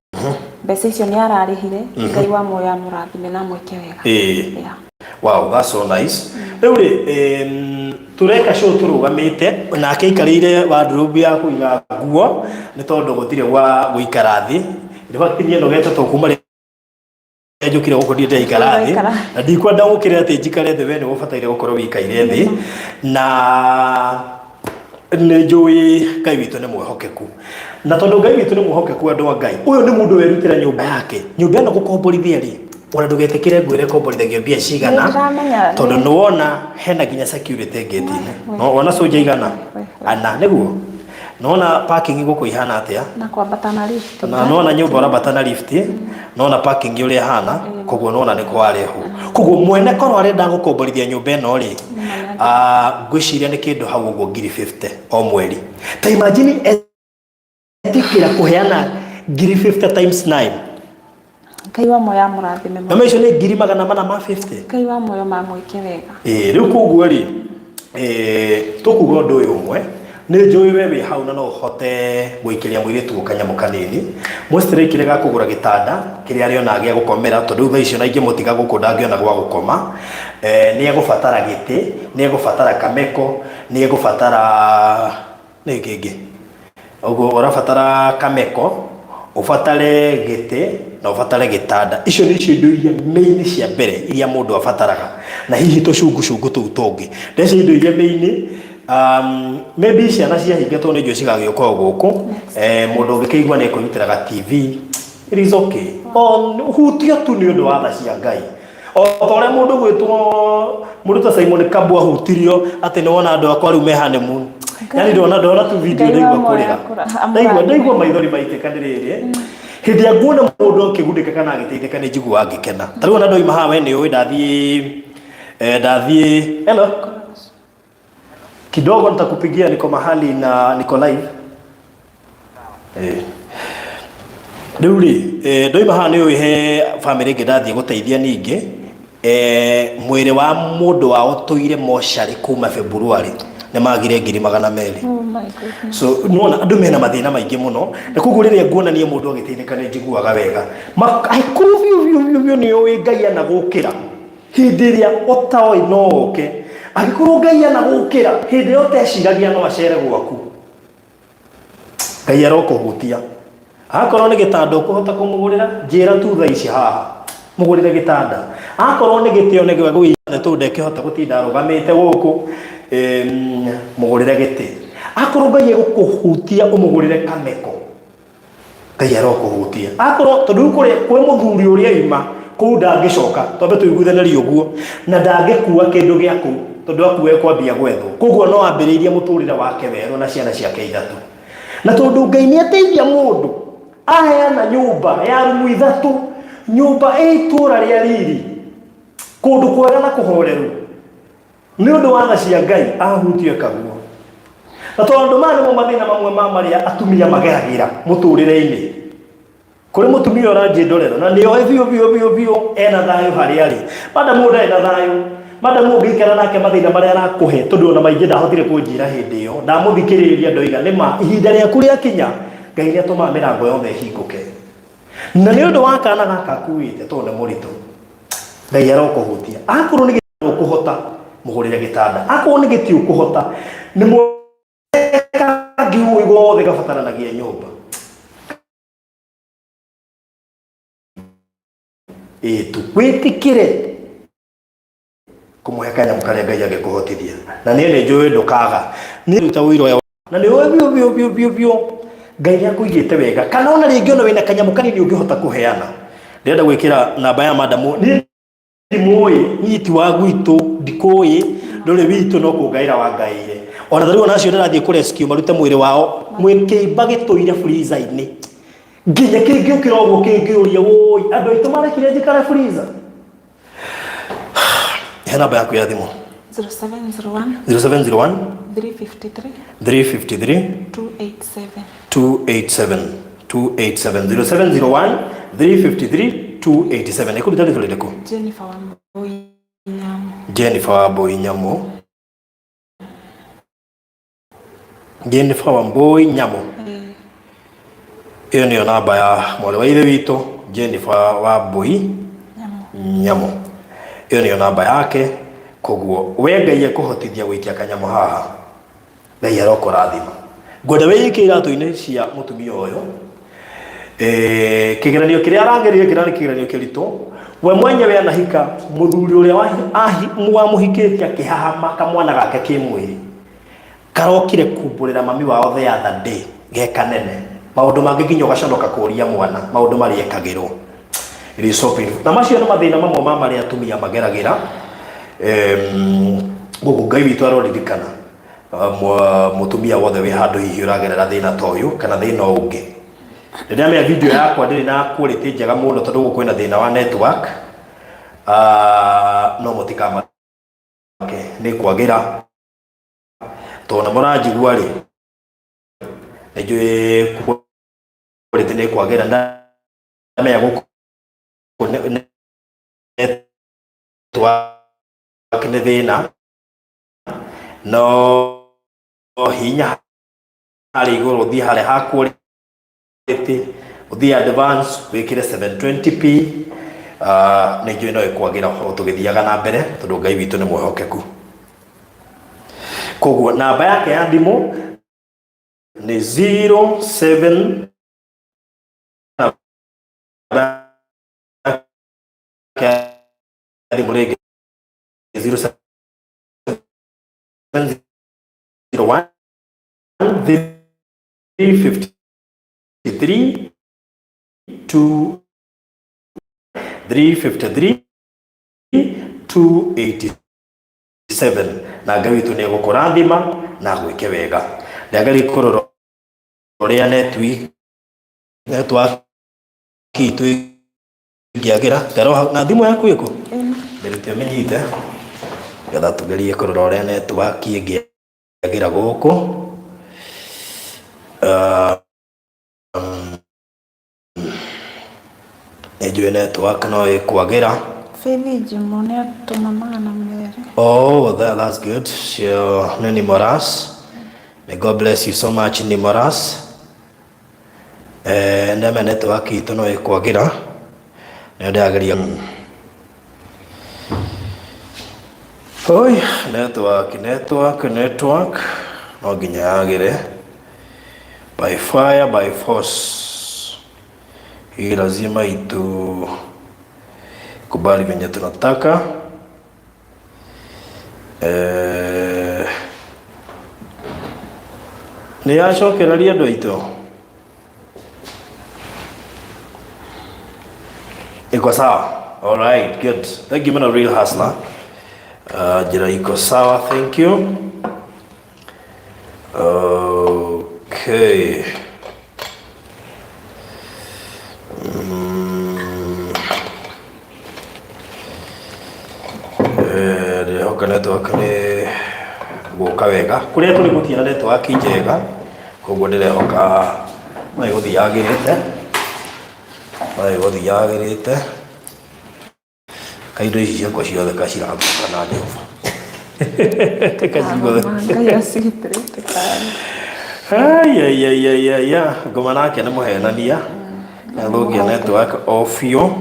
Mbeca icio nĩ ararĩhire. Ngai wa muoyo amũrathime na amwĩke wega. Yeah. Wow, that's so nice. Rĩu rĩ, tũreka show tũrũgamĩte nake aikarĩire wardrobe ya kũiga nguo nĩ tondũ gũtirĩ gwa gũikara thĩ. In fact niĩ nogete to kuma rĩrĩa njũkire gũkũ ndirĩ ndaikara thĩ na ndikwenda gũkĩre atĩ njikare thĩ, we nĩ ũbataire gũkorwo wĩikaire thĩ na nĩ njũĩ Ngai witũ nĩ mwĩhokeku. Na tondũ Ngai witũ nĩ mwĩhokeku, andũ a Ngai, ũyũ nĩ mũndũ werutĩra nyũmba yake. Nyũmba ĩno gũkomborithia rĩ, ona ndũgetĩkĩre ngwĩre komborithagio mbia cigana, tondũ nĩ wona hena nginya security ngĩti-inĩ. No wona soja igana ana nĩguo nona parking gũkũ ihana atĩa, na kwambata na lift, na nona nyũmba ũrambata na lift, nona parking ũrĩa ĩhana, koguo nona nĩ kwarehwo. Koguo mwene korwo arenda gũkomborithia nyũmba ĩno rĩ, ngwĩciria nĩ kĩndũ hau ũguo ngiri 50 o mweri. Ta imagine etĩkĩra kũheana ngiri 50 times 9. Ngai wa muoyo amũrathime mũno. Na icio nĩ ngiri magana mana ma 50. Ngai wa muoyo mamwĩke wega. Ĩĩ rĩu koguo rĩ, tũkuga ũndũ ũyũ ũmwe. Nĩ njũĩ we wĩ hau na no ũhote gũikĩria mũirĩtu ũyũ kanyamũ kanini. Mũcitirĩkire ga kũgũra gĩtanda kĩrĩa arĩona gĩa gũkomera tondũ rĩu thaa ici ona ingĩmũtiga gũkũ ndangĩona gwa gũkoma. Nĩ egũbatara gĩtĩ, nĩ egũbatara kameko, nĩ egũbatara nĩ kĩngĩ. Ũguo ũrabatara kameko, ũbatare gĩtĩ na ũbatare gĩtanda. Icio nĩcio indo iria main cia mbere iria mũndũ abataraga na hihi tũcungucungu tũu tũngĩ. Ndeci indo iria main maybe ciana ciahinga tondũ nĩ njũĩ cigagĩũka o gũkũ. Mũndũ ũngĩkĩigua nĩ ekwĩrutĩra ga TV, it is okay. O hutio tu nĩ ũndũ wa tha cia Ngai. O ta ũrĩa mũndũ gwĩtwo mũndũ ta Simon Kambu ahutirio atĩ nĩ wona andũ akwa rĩu me honeymoon. Yani ndona ndona tu video Ngai ndaigua wa kũrĩra. muoyo akũra- Ndaigua amũrathime. ndaigua maithori maitĩka nĩ rĩrĩ. Hĩndĩ ĩrĩa nguona mũndũ akĩgundĩka kana agĩteithĩka nĩ njiguaga ngĩkena. Ta rĩu ona ndoima haha we nĩ ũĩ ndathiĩ ndathiĩ hello kidogo nitakupigia niko mahali na niko live. Rĩu rĩ ndoima haha nĩ ũĩ he bamĩrĩ ĩngĩ ndathiĩ gũteithia ningĩ mwĩrĩ wa mũndũ wao ũtũire mocarĩ kuma February nĩ magire 200,000. Oh my goodness. So nĩwona andũ mena mathĩna maingĩ mũno na koguo rĩrĩa nguona niĩ mũndũ agĩteithĩka nĩ njiguaga wega. Angĩkorwo biũ biũ biũ biũ nĩ ũĩ Ngai anagũkĩra hĩndĩ ĩrĩa ũtoĩ no oke, angĩkorwo Ngai anagũkĩra hĩndĩ ĩrĩa ũteciragia no acere gwaku, Ngai arokũhutia. Akorwo nĩ gĩtanda ũkũhota kũmũgũrĩra, njĩra tu thaa ici haha mũgũrĩre gĩtanda. Akorwo nĩ gĩtĩ one gĩa gwĩikara tondũ ndekĩhota gũtinda arũgamĩte gũkũ, mũgũrĩre gĩtĩ. Akorwo Ngai egũkũhutia ũmũgũrĩre kameko, Ngai arokũhutia. Akorwo tondũ rĩu kũrĩ kwĩ mũthuri ũrĩa aima kũu ndangĩcoka, twambe tũiguithanĩrie ũguo, na ndangĩkua kĩndũ gĩa kũu tondũ akua ekwambia gwethwo. Koguo no ambĩrĩirie mũtũrĩre wake werũ na ciana ciake ithatũ. Na tondũ Ngai nĩ ateithia mũndũ, aheana nyũmba ya rumu ithatũ, nyũmba ĩ itũra rĩa riri, kũndũ kwega na kũhoreru, nĩ ũndũ wa tha cia Ngai ahutio ekaguo. Na tondũ maya nĩmo mathĩna mamwe ma marĩa atumia mageragĩra mũtũrĩre-inĩ. Kũrĩ mũtumia ũranjĩndorera na nĩoĩ biũ biũ biũ biũ ena thayũ harĩa arĩ. Madam ũyũ ndarĩ na thayũ. Madam ũyũ ũngĩikara nake mathĩna marĩa arakũhe tondũ ona maingĩ ndahotire kũnjĩra hĩndĩ ĩyo. Ndamũthikĩrĩria ndoiga nĩma ihinda rĩaku rĩakinya Ngai nĩ atũmaga mĩrango yothe ĩhingũke. Na nĩ ũndũ wa kana gaka akuĩte tondũ nĩ mũritũ, Ngai arokũhutia. Akorwo nĩ gĩtanda ũkũhota, mũgũrĩre gĩtanda. Akorwo nĩ gĩtĩ ũkũhota, nĩ kangĩ ũĩ gothe gabataranagia nyũmba. Ĩĩ tu wĩtĩkĩre kũmũhe kanyamũ karĩa Ngai angĩkũhotithia. Na niĩ nĩ njũĩ ndũkaga. Niĩ ruta ũira ũyũ na nĩ ũĩ biũ biũ biũ biũ biũ Ngai nĩ akũigĩte wega. Kana ona rĩngĩ ona wĩna kanyamũ kanini ũngĩhota kũheana. Ndĩrenda gwĩkĩra namba ya madamu. Niĩ ndimũĩ, niĩ ti wa gwitũ, ndikũĩ, ndũrĩ witũ no kũngaĩra wangaĩire. Ona tarĩu ona acio ndĩrathiĩ kũ rescue marute mwĩrĩ wao, mwĩ kĩimba gĩtũire freezer-inĩ. Nginya kĩngĩũkĩra ũguo kĩngĩũria, wũi, andũ aitũ marekire njikare freezer. He namba yaku ya thimũ. 0701 0701 353 353 287. 287 287 0701 353 287. Ĩkũruta rĩtwa rĩrĩkũ? Jennifer Wambui Nyamu. Jennifer Wambui Nyamu. Jennifer Wambui Nyamu. Ĩyo nĩyo namba ya mwarĩ wa ithe witũ Jennifer Wambui Nyamu. Nyamu. Ĩyo nĩyo namba yake. Koguo we Ngai ekũhotithia gũikia kanyamũ haha, Ngai arokũrathima. Ngwenda wĩikie iratũ-inĩ cia mũtumia ũyũ. Kĩgeranio kĩrĩa aragerire kĩrarĩ kĩgeranio kĩritũ. We mwenyewe anahika mũthuri ũrĩa wamũhikĩtie akĩhahama kamwana gake kĩmwĩrĩ. Karokire kumbũrĩra mami wao the other day ge kanene. Maũndũ mangĩ nginya ũgaconoka kũria mwana maũndũ marĩa ekagĩrwo. It is so painful. Na macio nĩ mathĩna mamwe ma marĩa atumia mageragĩra. Gũkũ Ngai witũ aroririkana mũtumia wothe wĩ handũ hihi ũragerera thĩna ta ũyũ kana thĩna ũngĩ. Rĩrĩa video yakwa ndĩrĩ na quality njega mũno tondũ gũkũ kwĩna thĩna wa network. No mũtikamake nĩ kwagĩra. Tondũ na mũranjigua rĩ, nĩ njũĩ quality nĩ kwagĩra. Ndamenya gũkũ network nĩ thĩna, no hinya Harĩa igũrũ ũthiĩ harĩa ha quality, ũthiĩ advance, wĩkĩre 720p. Nĩ njũĩ no ĩkwagĩra o tũgĩthiaga na mbere, tondũ Ngai witũ nĩ mwĩhokeku. Koguo namba yake ya thimũ nĩ 07, namba yake ya thimũ rĩngĩ 0701 353 2 353 287. Na Ngai witũ nĩ egũkũrathima na agwĩke wega. Ndĩageria kũrora ũrĩa network itũ ĩngĩagĩra. Ngarora na thimũ yaku ĩkũ mĩrute ũmĩnyite, getha tũgerie kũrora ũrĩa network ĩngĩagĩra gũkũ. Nĩ njũĩ network no ĩkwagĩra. Faith Jimo nĩ atũma 200. Oh, that's good. Sure. Nĩ Moras. May God bless you so much, Nimoras. Ndeme network itũ no ĩkwagĩra. Nĩ ndĩrageria. Oi, network, network, network. No nginya yagĩre. By fire, by force. Hii lazima itu kubali venye tunataka. Nĩ yacokereria andũ aitũ. Iko sawa. All right, good. Thank you, man, a real hustler. Njĩra iko sawa, thank you. Okay. Ndĩrehoka network nĩ gũka wega. Kũrĩa tũrĩ gũtirĩ na network njega, koguo ndĩrehoka no ĩgũthiĩ yagĩrĩte, no ĩgũthiĩ yagĩrĩte. Kaĩ indo ici ciakwa ciothe kacirathũka na Jehova. Kacigothe. Ngai acigitĩrĩte kando. Ai, ai, ai, ai, ai, ai. Ngoma nake nĩ mũhenania. Athũkia network o biũ.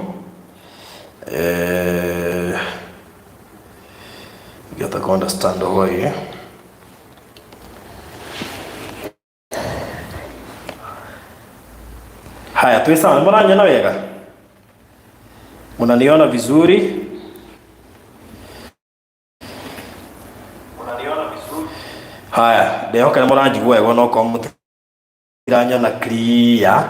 Ngĩhota ku understand why. Haya, twĩ sawa, mũranyona wega? Mnaniona vizuri? Mnaniona vizuri? Haya, ndehoka nĩ mũranjigua wega onokorwo mũtiranyona clear.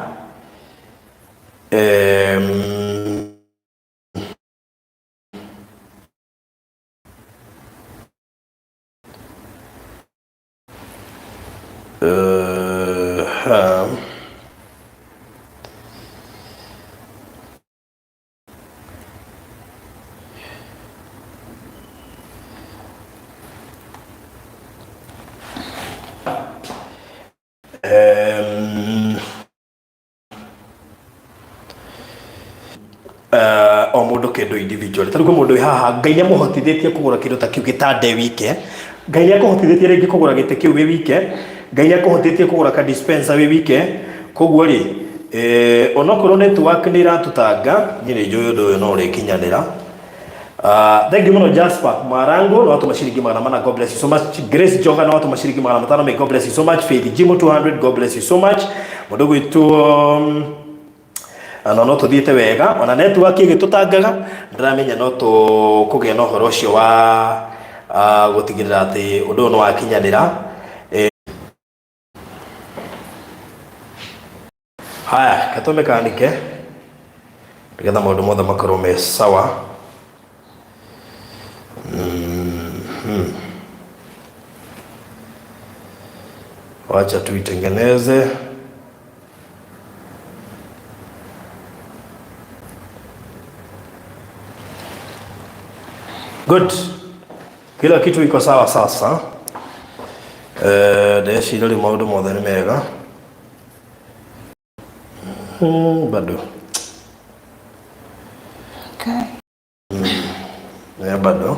O mũndũ kĩndũ individually. Ta rĩu kwĩ mũndũ wĩ haha, Ngai nĩ amũhotithĩtie kũgũra kĩndũ ta kĩu gĩtanda e wike. Ngai nĩ akũhotithĩtie rĩngĩ kũgũra gĩtĩ kĩu wĩ wike. Ngai nĩ akũhotithĩtie kũgũra ka dispenser wĩ wike. Koguo rĩ, onokorwo network nĩ ĩratũtanga, niĩ nĩ njũĩ ũndũ ũyũ no ũrĩkinyanĩra. Thank you mũno Jasper Marango nĩ watũma ciringi 400, God bless you so much. Grace Joga nĩ watũma ciringi 500, may God bless you so much. Faith Jimo 200, God bless you so much. Mũndũ gwitũ na no tũthiĩte wega ona network ĩgĩtũtangaga, ndĩramenya no tũkũgĩa na ũhoro ũcio wa gũtigĩrĩra atĩ ũndũ ũyũ nĩ wakinyanĩra. Haya, katũmekanike nĩgetha maũndũ mothe makorwo me sawa. Wacha tuitengeneze. Good. Kila kitu iko sawa sasa. Ndeciria rĩu maũndũ mothe nĩ mega. Bado. Okay. Bado.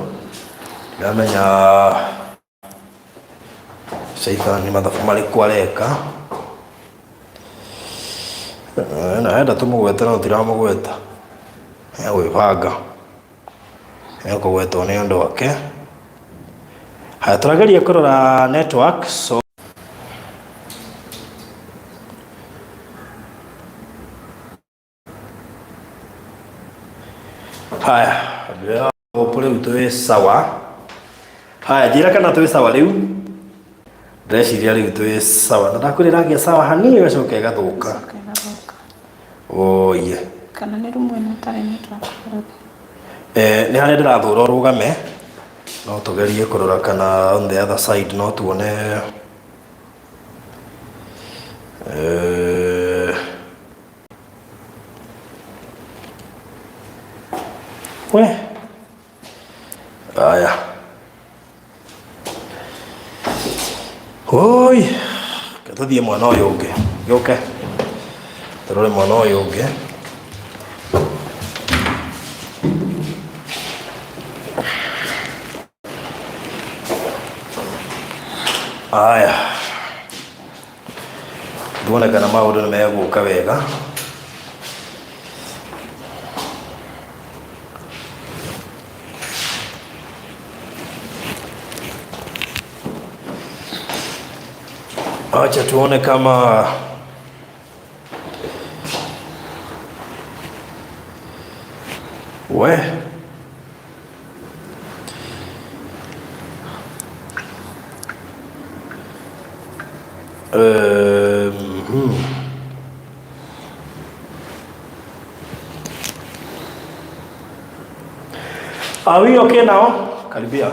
Ndamenya Caitani mathabu marĩkũ areka? Na enda tũmũgwete no tũtiramũgweta. Egwĩbanga. Ekũgwetwo nĩ andũ ake. Haya, tũrageria kũrora network so Haya, ndĩrahope rĩu twĩ sawa. Haya, njĩra kana twĩ sawa rĩu. Ndĩreciria rĩu twĩ sawa. Na ndakwĩra ĩragĩa sawa hanini ĩgacoka ĩgathũka. Ĩgacoka ĩgathũka. Oye. Kana nĩ rumu ĩno ĩtarĩ network bũrũri. Eh, nĩ harĩa ndĩrathũra ũrũgame. No tũgerie kũrora kana on the other side no tuone eh, We. Haya. Oi. Reke tũthiĩ mwena ũyũ ũngĩ. Gĩũke. Tũrore mwena ũyũ ũngĩ. Haya. Tuone kana maũndũ nĩ megũka wega. Acha tuone kama we Are we okay now? Karibia.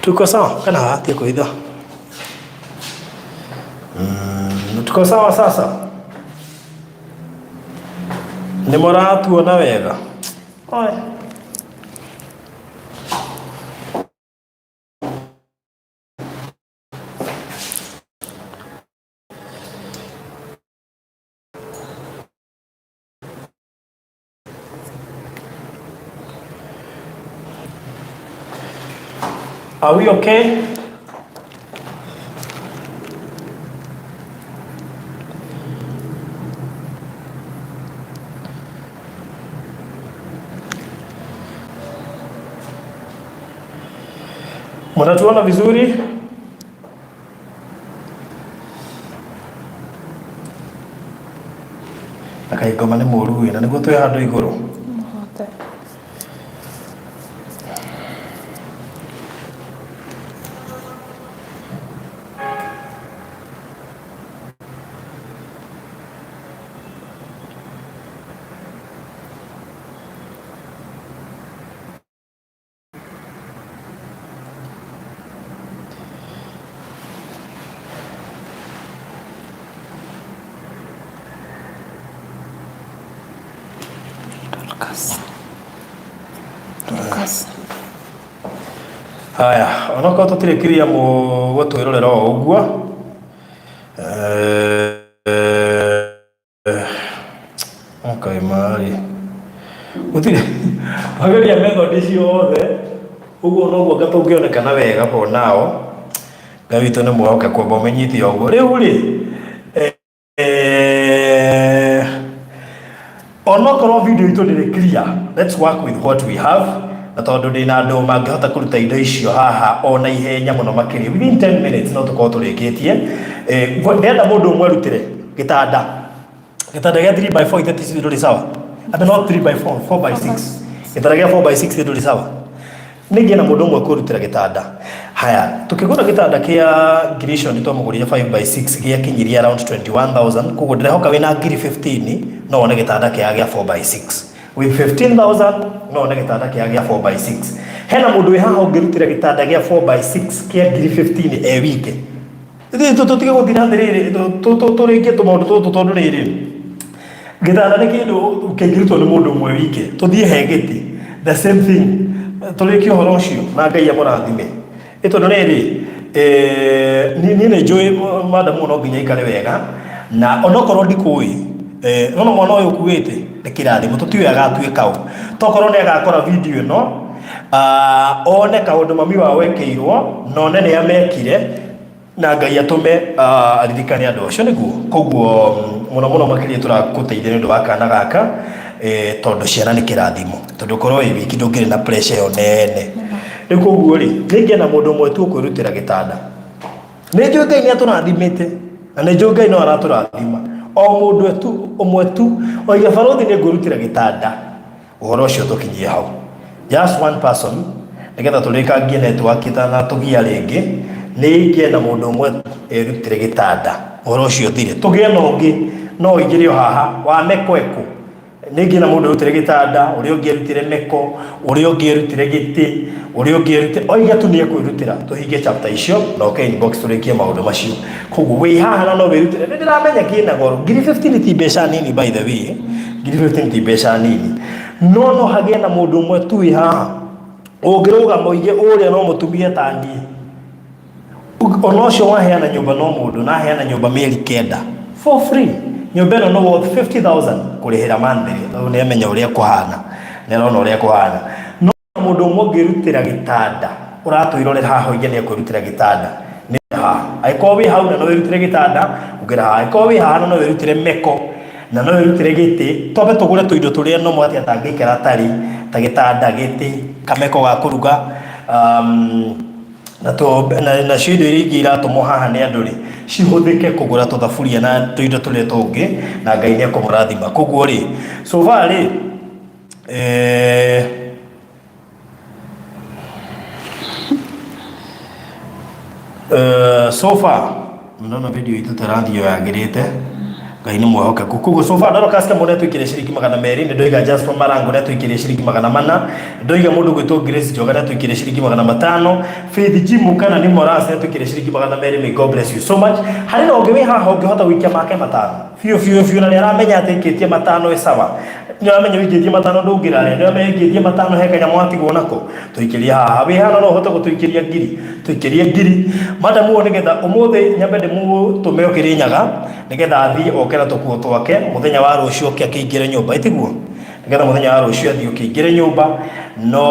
Tuko sawa? Kana hatia kuitha. Tuko sawa sasa? Nĩ mũratuona wega? Oe. Are we okay? Mnatuona vizuri? Na kaingoma nĩ mũru ĩ, na nĩguo twĩ handũ igũrũ. Mũhote. Dorcas. Dorcas. Haya, onokorwo tũtirĩ clear mũgũtwĩrorera o ũguo. Okay, marĩ gũtirĩ wageria method ciothe ũguo noguo anga tũngĩonekana wega for now. Ngai witũ nĩ mwĩhokeku amba ũmenyithie ũguo. Rĩu rĩ onokorwo video itũ ndĩrĩ clear, let's work with what we have. Na tondũ ndĩna andũ mangĩhota kũruta indo icio haha ona ihenya mũno makĩria within 10 minutes no tũkorwo tũrĩkĩtie. Ndĩrenda mũndũ ũmwe arutĩre gĩtanda, gĩtanda gĩa 3 by 4 ithe ndũrĩ sawa. I mean not 3 by 4, 4 by 6. Gĩtanda gĩa 4 by 6 ndũrĩ sawa. Ningĩ na mũndũ ũmwe kũrutĩra gĩtanda. Haya, tũkĩgũra gĩtanda kĩa ngiri icio nĩ twamũgũrire 5 by 6 gĩakinyirie around 21,000 koguo ndĩrehoka wĩna ngiri 15 no wone gĩtanda kĩega gĩa 4 by 6. With 15,000 no wone gĩtanda kĩega gĩa 4 by 6. Hena mũndũ wĩ haha ũngĩrutĩra gĩtanda gĩa 4 by 6 kĩa ngiri 15 e wike. Tũtige gũthiĩ atĩrĩrĩ, tũrĩkie tũmaũndũ tũtũ tondũ rĩrĩ, gĩtanda nĩ kĩndũ kĩngĩrutwo nĩ mũndũ ũmwe wike. Tũthiĩ he gĩtĩ, the same thing. Tũrĩkie ũhoro ũcio na Ngai amũrathime. Ĩ tondũ rĩrĩ, niĩ nĩ njũĩ madam no nginya aikare wega, na onokorwo ndikũĩ, nĩwona mwana ũyũ ũkuĩte nĩ kĩrathimo, tũtiũĩ agatuĩka ũ. Tokorwo nĩ agakora video ĩno, one kaũndũ mami wao ekĩirwo, na one nĩa mekire, Na Ngai atũme aririkane andũ acio nĩguo. Koguo mũno mũno makĩria tũrakũteithia nĩ ũndũ wa kana gaka, tondũ ciana nĩ kĩrathimo, tondũ korwo wĩ wiki ndũngĩrĩ na pressure ĩyo nene. Rĩu koguo rĩ, nĩngĩenda mũndũ ũmwe tu ũkwĩrutĩra gĩtanda. Nĩ njũĩ Ngai nĩ atũrathimĩte na nĩ njũĩ Ngai no aratũrathima. O mũndũ tu ũmwe tu oige, "Barũthi, nĩ ngwĩrutĩra gĩtanda." Ũhoro ũcio tũkinyie hau, just one person, nĩgetha tũrĩkangie network ĩtanatũgia rĩngĩ. Nĩ ingĩenda mũndũ ũmwe erutĩre gĩtanda, ũhoro ũcio ũthire, tũgĩe na ũngĩ no ũingĩre o haha wa meko ĩkũ. Nĩ ingĩenda mũndũ erutĩre gĩtanda, ũrĩa ũngĩ erutĩre meko, ũrĩa ũngĩ erutĩre gĩtĩ, ũrĩa ũngĩ erutĩre, oige tu nĩ ekwĩrutĩra, tũhinge chapter icio na oke inbox tũrĩkie maũndũ macio. Koguo wĩ haha na no wĩrutĩre, nĩ ndĩramenya kĩna goro, ngiri 15 ti mbeca nini, by the way, ngiri 15 ti mbeca nini, no no hagĩe na mũndũ ũmwe tu wĩ haha ũngĩrũgama oige ũrĩa no mũtumia ta niĩ. Ona ũcio waheana nyũmba no mũndũ na aheana nyũmba mĩeri 9 for free. Nyũmba ĩno no worth 50,000 kũrĩhĩra monthly, rĩu nĩ amenya ũrĩa kũhana, nĩ arona ũrĩa kũhana. No mũndũ ũmwe ũngĩrutĩra gĩtanda ũratwĩrorera haha oige nĩ ekwĩrutĩra gĩtanda, nĩ haha. Angĩkorwo wĩ hau na no wĩrutĩre gĩtanda, ũngĩra haha. Angĩkorwo wĩ haha na no wĩrutĩre meko na no wĩrutĩre gĩtĩ, twambe tũgũre tũindo tũrĩa normal atĩ atangĩikara atarĩ, ta gĩtanda, gĩtĩ, kameko ga kũruga, na to na nacio indo iria ingĩ iratũmwo haha nĩ andũ rĩ, cihũthĩke kũgũra tũthaburia na tũindo tũrĩa tũngĩ, na Ngai nĩ ekũmũrathima. Koguo rĩ, so far rĩ, so far ndona video itũ tarathiĩ yagĩrĩte. Ngai nĩ mwehokeku. Koguo so far ndona customer ũrĩa twĩkĩre ciringi 200. Nĩ ndoiga Jasper Marango nĩ atwĩkĩre ciringi 400. Ndoiga mũndũ gwĩtwo Grace Njoga nĩ atwĩkĩre ciringi 500. Faith Jim kana nĩ Moras nĩ atwĩkĩre ciringi 200. May God bless you so much. Harĩ na ũngĩ wĩ haha ũngĩhota gũikia make 5 biũ biũ biũ, na nĩ aramenya atĩ ikĩtie 5 ĩ sawa, nĩ ũramenya wĩikĩtie 5 ndũngĩrarĩa, nĩ ũramenya wĩikĩtie 5 he kanyamũ watigwo nako, tũikĩrie haha. Wĩ haha no ũhote gũtũikĩria ngiri, tũikĩrie ngiri madam ũyũ, nĩgetha ũmũthĩ nyambe ndĩmũtũme o Kĩrĩnyaga, nĩgetha athiĩ oke na tũkuo twake, mũthenya wa rũciũ oke akĩingĩre nyũmba, ĩtiguo? Nĩgetha mũthenya wa rũciũ athiĩ ũkĩingĩre nyũmba, no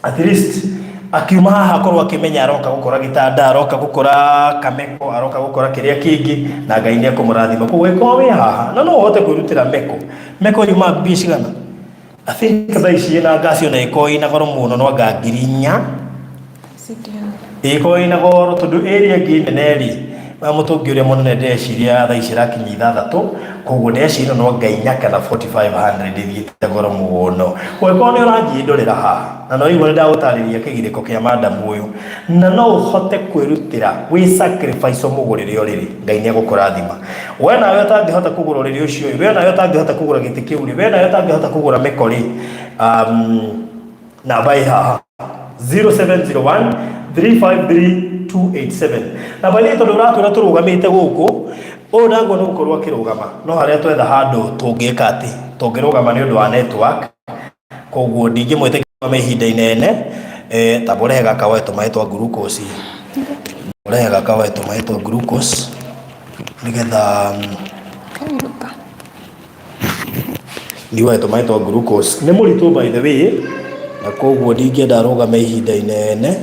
at least akiuma haha akorwo akĩmenya aroka gũkora gĩtanda, aroka gũkora kameko, aroka gũkora kĩrĩa kĩngĩ, na Ngai nĩ ekũmũrathima. Koguo ĩkorwo wĩ haha na no ũhote kwĩrutĩra meko, meko yuma mbia cigana? I think thaa ici ĩna ngasi ona ĩkorwo ĩna goro mũno, no anga 4000 ĩkorwo ĩna goro, tondũ ĩrĩa ĩngĩ nene rĩ, wa mũtũngi ũrĩa mũnene, ndĩreciria thaa ici ĩrakinyia 6, koguo ndĩreciria no anga 4 kana 4500 ĩthiĩte goro mũno. Ũngĩkorwo nĩ ũranjindũrĩra haha na no igua nĩ ndagũtarĩria kĩgirĩko kĩa madamu ũyũ, na no ũhote kwĩrutĩra wĩ sacrifice ũmũgũrĩre ũrĩrĩ, Ngai nĩ egũkũrathima. We nawe ũtangĩhota kũgũra ũrĩrĩ ũcio ĩ, we nawe ũtangĩhota kũgũra gĩtĩ kĩu rĩ, we nawe ũtangĩhota kũgũra mĩko rĩ, namba ĩ haha, 0701 353 287. Namba ĩrĩa, tondũ ũratwĩra tũrũgamĩte gũkũ ũyũ, naguo nĩ gũkorwo akĩrũgama, no harĩa twetha handũ tũngĩka atĩ tũngĩrũgama nĩ ũndũ wa network, koguo ndingĩmwĩtĩkĩra ihinda inene. Tamba ũrehe gaka woe tũmaĩ twa glucose, ũrehe gaka woe tũmaĩ twa glucose nĩgetha niwoe tũmaĩ twa glucose. Nĩ mũritũ, by the way, na koguo ndingĩenda arũgame ihinda inene,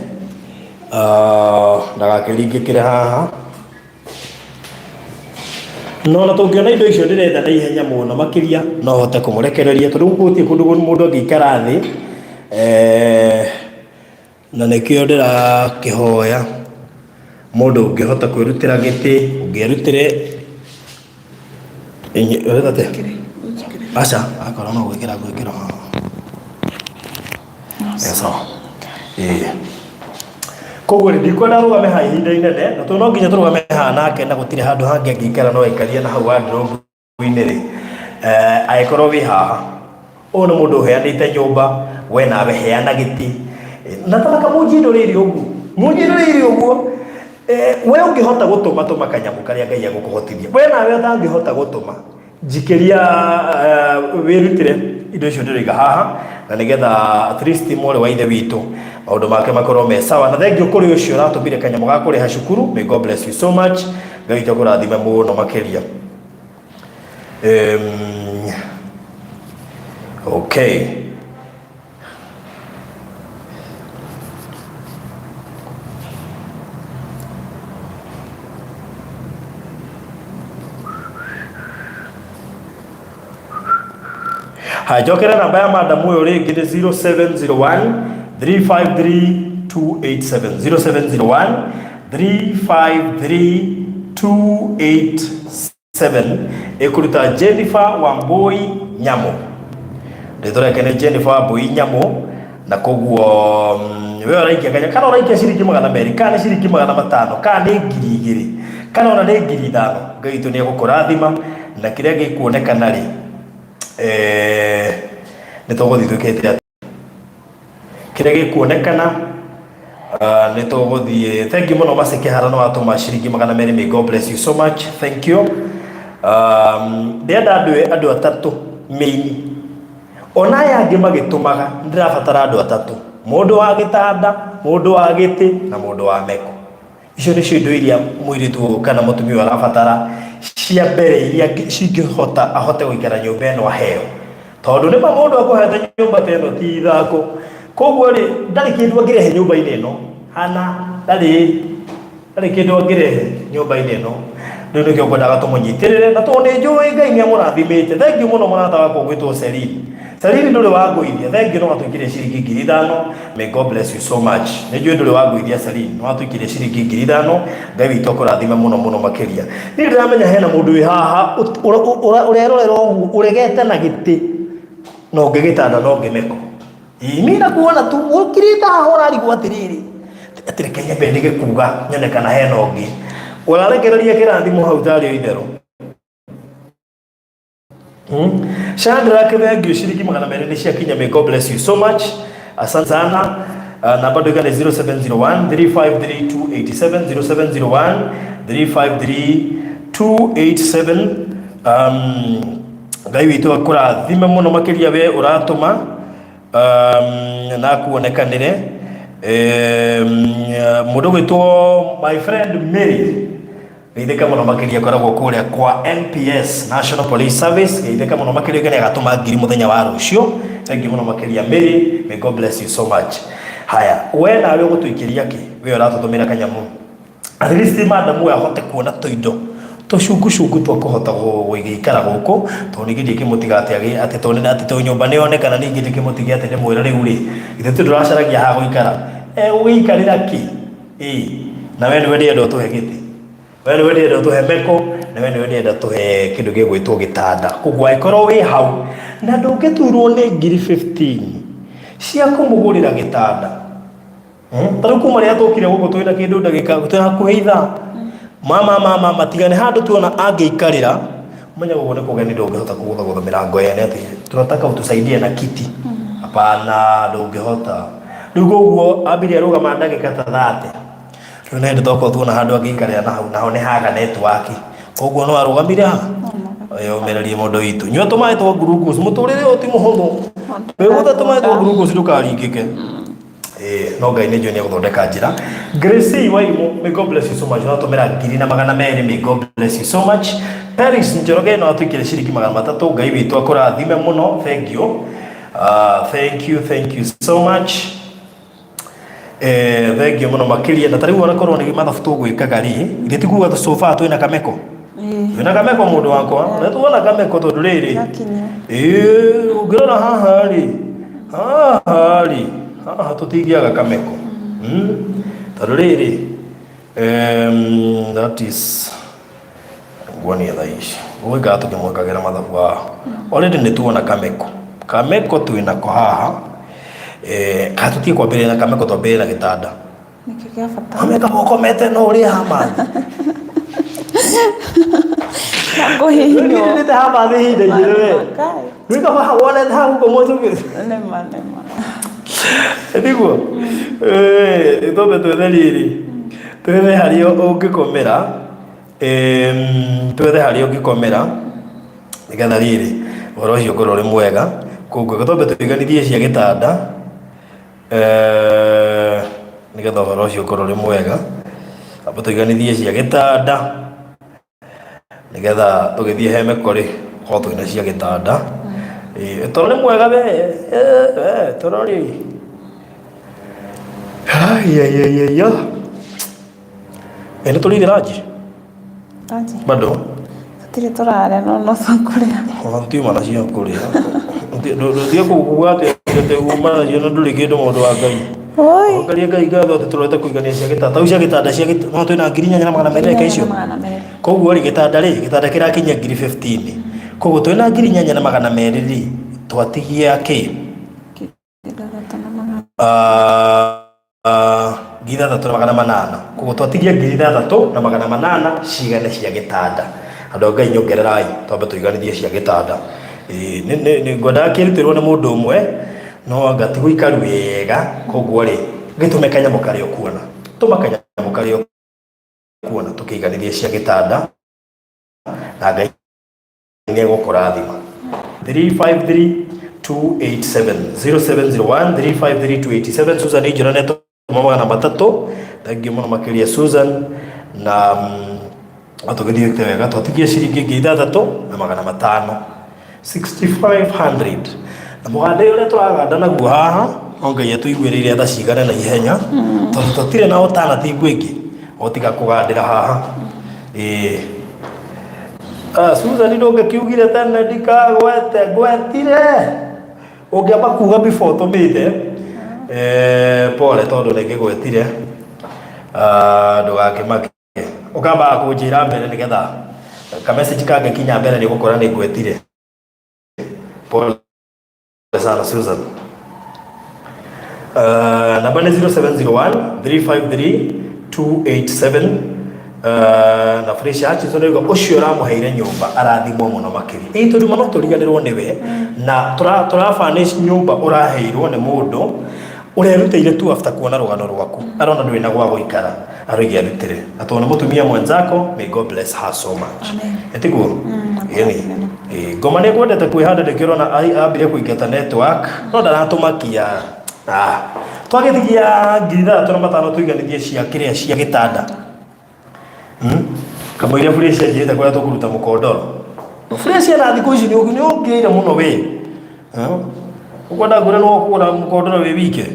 ndagakĩringĩkĩre haha. No na tũngĩona indo icio ndĩretha na ihenya mũno makĩria, no hote kũmũrekereria, tondũ gũkũ gũtirĩ kũndũ mũndũ angĩikara thĩ, na nĩkĩo ndĩrakĩhoya mũndũ ũngĩhota kwĩrutĩra gĩtĩ, ũngĩerutĩre. Ũreka atĩa? Aca, akorwo no gwĩkĩra ngwĩkĩra haha. Sawa. Ĩĩ. Koguo rĩ, ndikwenda rũgame haha ihinda inene, na tondũ no nginya tũrũgame haha nake na gũtirĩ handũ hangĩ angĩikara no aikarie na hau wardrobe-inĩ rĩ, angĩkorwo wĩ haha, ũyũ nĩ mũndũ ũheanĩte nyũmba, we nawe heana gĩtĩ. Na ta mũnjindũrĩire ũguo, mũnjindũrĩire ũguo, we ũngĩhota gũtũma, tũma kanyamũ karĩa Ngai egũkũhotithia. We nawe ũtangĩhota gũtũma, njikĩria, wĩrutĩre indo icio ndĩroiga haha, na nĩgetha at least mwarĩ wa ithe witũ maũndũ make makorwo me sawa. Na thengiũ kũrĩ ũcio ũratũmire kanyamũ ga kũrĩha cukuru, may God bless you so much. Ngai witũ akũrathime mũno makĩria. Okay. Haya, njokere namba ya madam ũyũ rĩngĩ nĩ 0701 353 287, 0701 353 287, ĩkũruta Jennifer Wambui Nyamu. Rĩtwa rĩake nĩ Jennifer Wambui Nyamu, na koguo we ũraikia kanya kana ũraikia ciringi 200, kana nĩ ciringi 500, kana nĩ 2000, kana ona nĩ 5000, Ngai witũ nĩ egũkũrathima. Na kĩrĩa gĩkuonekana rĩ, nĩ tũgũthiĩ twĩkĩte atĩ kĩrĩa gĩkuonekana, nĩ tũgũthiĩ. Thank you mũno Mercy Kĩhara, nĩ watũma ciringi 200. May God bless you so much, thank you. Ndĩrenda andũ atatũ main, ona aya angĩ magĩtũmaga, ndĩrabatara andũ atatũ: mũndũ wa gĩtanda, mũndũ wa gĩtĩ na mũndũ wa meko. Icio nĩcio indo iria mũirĩtu ũyũ kana mũtumia ũyũ arabatara cia mbere, iria cingĩhota ahote gũikara nyũmba ĩno aheo, tondũ nĩma mũndũ akũhete nyũmba ta ĩno ti ithako. Koguo rĩ, ndarĩ kĩndũ angĩrehe nyũmba-inĩ ĩno hana, ndarĩ kĩndũ angĩrehe nyũmba-inĩ ĩno. Rĩu nĩkĩo ngwendaga tũmũnyitĩrĩre, na tondũ nĩ njũĩ Ngai nĩ amũrathimĩte. Thank you mũno, mũrata wakwa ũgwĩtwo Celine. Celine, ndũrĩ wangũithia, thank you, no watũikirie ciringi 5000. May God bless you so much. Nĩ njũĩ ndũrĩ wangũithia, Celine, no watũikirie ciringi 5000. Ngai witũ akũrathime mũno mũno makĩria. Niĩ ndĩramenya hena mũndũ wĩ haha ũrerorera ũguo ũregete na gĩtĩ na ũngĩ gĩtanda na ũngĩ meko. Ĩĩ, na kuona tu ũkirĩte haha ũrarigwo atĩrĩrĩ, atĩ reke nyambe ndige kuga nyone kana hena ũngĩ ũrarekereria kĩrathimo hau tarĩ o itherũ. Shadrack, thank you, ciringi 200 nĩ ciakinya. May God bless you so much, asante sana. Namba ndoiga nĩ 0701 353 287, 0701 353 287. Ngai witũ akũrathime mũno makĩria we ũratũma, na kuonekanĩre. Mũndũ gwĩtwo my friend Mary, geithĩka mũno makĩria, akoragwo kũrĩa kwa NPS, National Police Service. Geithĩka mũno makĩria, nĩ agatũma 1000 mũthenya wa rũciũ. Thank you mũno makĩria, Mary, may God bless you so much. Haya, we nawe ũgũtũikĩria kĩ? We ũratũtũmĩra kanyamũ, at least madam we ahote kuona tũindo tũcungucungu twa kũhota gũgĩikara gũkũ, tondũ ningĩ ndingĩmũtiga atĩ atĩ tondũ atĩ tondũ nyũmba nĩ yonekana, ningĩ ndingĩmũtigia atĩ ndĩmwĩre rĩu rĩ, ithe tu ndũracaragia ha gũikara, egũgĩikarĩra kĩ? Ĩ na we nĩwe ndĩrenda ũtũhe gĩtĩ, we nĩwe ndĩrenda ũtũhe meko, na we nĩwe ndĩrenda tũhe kĩndũ gĩgwĩtwo gĩtanda. Koguo angĩkorwo wĩ hau na ndũngĩturwo nĩ ngiri 15 cia kũmũgũrĩra gĩtanda. Ta rĩu kuma rĩrĩa tũkire gũkũ, twĩna kĩndũ ndagĩka twĩ hakuhĩ ithaa, mama mama matigane handũ tuona angĩikarĩra, menya gũkũ nĩ kũgeni, ndũngĩhota kũgũthagũtha mĩrango yene atĩ tunataka utusaidie na kiti, hapana, ndũngĩhota. Rĩu koguo ambirie arũgama ndagĩka ta 30. Rĩu nĩ hĩndĩ tokorwo tuona handũ angĩikarĩra na hau, naho nĩ haga network, koguo no arũgamire ha ũmĩrĩrie. Mũndũ witũ, nyua tũmaĩ twa glucose, mũtũrĩre ũyũ ti mũhũthũ. Wĩgũtha tũmaĩ twa glucose ndũkaringĩke. No Ngai nĩ njũĩ nĩ egũthondeka njĩra. Gracie Waimũ, may God bless you so much, ũratũmĩra 1200. May God bless you so much. Paris Njoroge no atũikĩre ciringi 300. Ngai witũ akũrathime mũno, thank you. Thank you, thank you so much. Thank you mũno makĩria. Na ta rĩu onakorwo nĩ mathabu tũgwĩkaga rĩ, ithe ti kuga sofa twĩna kameko, twĩna kameko, mũndũ wakwa, na tuona kameko tondũ rĩrĩ. Gakinya. Ĩĩ, ũngĩrora haha rĩ, haha rĩ, haha tũtingĩaga kameko. Tondũ rĩrĩ, that is nguonia thaa ici gũgĩikara tũkĩmwĩkagĩra mathabu haha. Already nĩ tuona kameko, kameko twĩnako haha. Kana tũtige kwambĩrĩria na kameko, twambĩrĩrie na gĩtanda? Nĩkĩo kĩa bata. Kameka ũkomete no ũrĩe hamathi. Na kũhihinywo. Nĩte hamathi ihinda inene we. Ngai. Wĩka haha wonete haha gũkomwo tũgĩ. Nĩma nĩma. Nĩguo twambe twethe rĩrĩ, twethe harĩa ũngĩkomera, twethe harĩa ũngĩkomera, nĩgetha rĩrĩ ũhoro ũcio ũkorwo ũrĩ mwega. Koguo twambe tũiganithie cia gĩtanda, nĩgetha ũhoro ũcio ũkorwo ũrĩ mwega. Twambe tũiganithie cia gĩtanda, nĩgetha tũgĩthiĩ he meko rĩ, korwo twĩna cia gĩtanda. Ĩĩ, toro nĩ mwega we, we toro rĩ. Aiaiaiaia. Nĩ tũrĩire ranji? Ranji. Bado? Tũtirĩ tũrarĩa, no no tũkũrĩa. Ona tũtiuma na cia kũrĩa. Ndũtige kuga atĩ atĩ uma nacio na ndũrĩ kĩndũ mũndũ wa Ngai. Oi. Ongeria Ngai ngatho atĩ tũrorete kũigania cia gĩtanda. Tau cia gĩtanda cia gĩtanda no twĩna 8200 reke icio. 8200. Koguo rĩ gĩtanda rĩ gĩtanda kĩrakinyia 15,000. Koguo twĩna 8200 rĩ twatigia kĩ? 6400. Ah, 6800. Koguo twatigia 6800 cigane cia gĩtanda. Andũ a Ngai nyongererai twambe tũiganithie cia gĩtanda. Ĩĩ, ngwendaga kĩrutĩrwo nĩ mũndũ ũmwe no anga ti gũikaru wega koguo rĩ gĩtũme kanyamũ karĩa ũkuona. Tũma kanyamũ karĩa ũkuona tũkĩiganithie cia gĩtanda na Ngai nĩ egũkũrathima. 353287 0701 353287 Susan Ijora nĩ 300. Thengiũ mũno makĩria Susan na tũgĩthiĩte wega twatigia ciringi 6500 6500 na mũganda ũrĩa tũraganda naguo haha no Ngai atũiguĩrĩire tha cigane na ihenya tondũ tũtirĩ na alternative ĩngĩ o tiga kũgandĩra haha. Ĩĩ. Ah, Susan ndũngĩkiugire tene ndikagwete ngwetire ũngĩamba kuga before tũmĩte pole tondũ nĩngĩgwetire. Ah, ndũgakĩmake ũkambaga kũnjĩra mbere nĩgetha ka message kangĩkinya mbere nĩ gũkora nĩ ngwetire. Pole sana Susan. Namba nĩ 0701 353 287. Na Fresh Hutchinson oiga ũcio ũramũheire nyũmba arathimwo mũno makĩria. Ĩĩ tondũ no tũriganĩrwo nĩwe na tũrabanish nyũmba ũraheirwo nĩ mũndũ ũrerutĩire tu after kuona rũgano rwaku arona ndũrĩ na gwa gũikara aroige arutĩre na tondũ nĩ mũtumia mwenzako, may God bless her so much. Ĩtiguo ĩni ngoma nĩ ngwendete kwĩhanda nĩkĩo ũrona ambire kũingata network no ndaratũmakia. Ah, twagĩthigia 6500 tũiganithie cia kĩrĩa cia gĩtanda. Kamũira Fresh anjĩrĩte kũrĩa tũkũruta mũkondoro. Fresh na thikũ ici nĩ ũngĩire mũno we. Ũkwenda ngwĩre no ũkũgũra mũkondoro wĩ wike.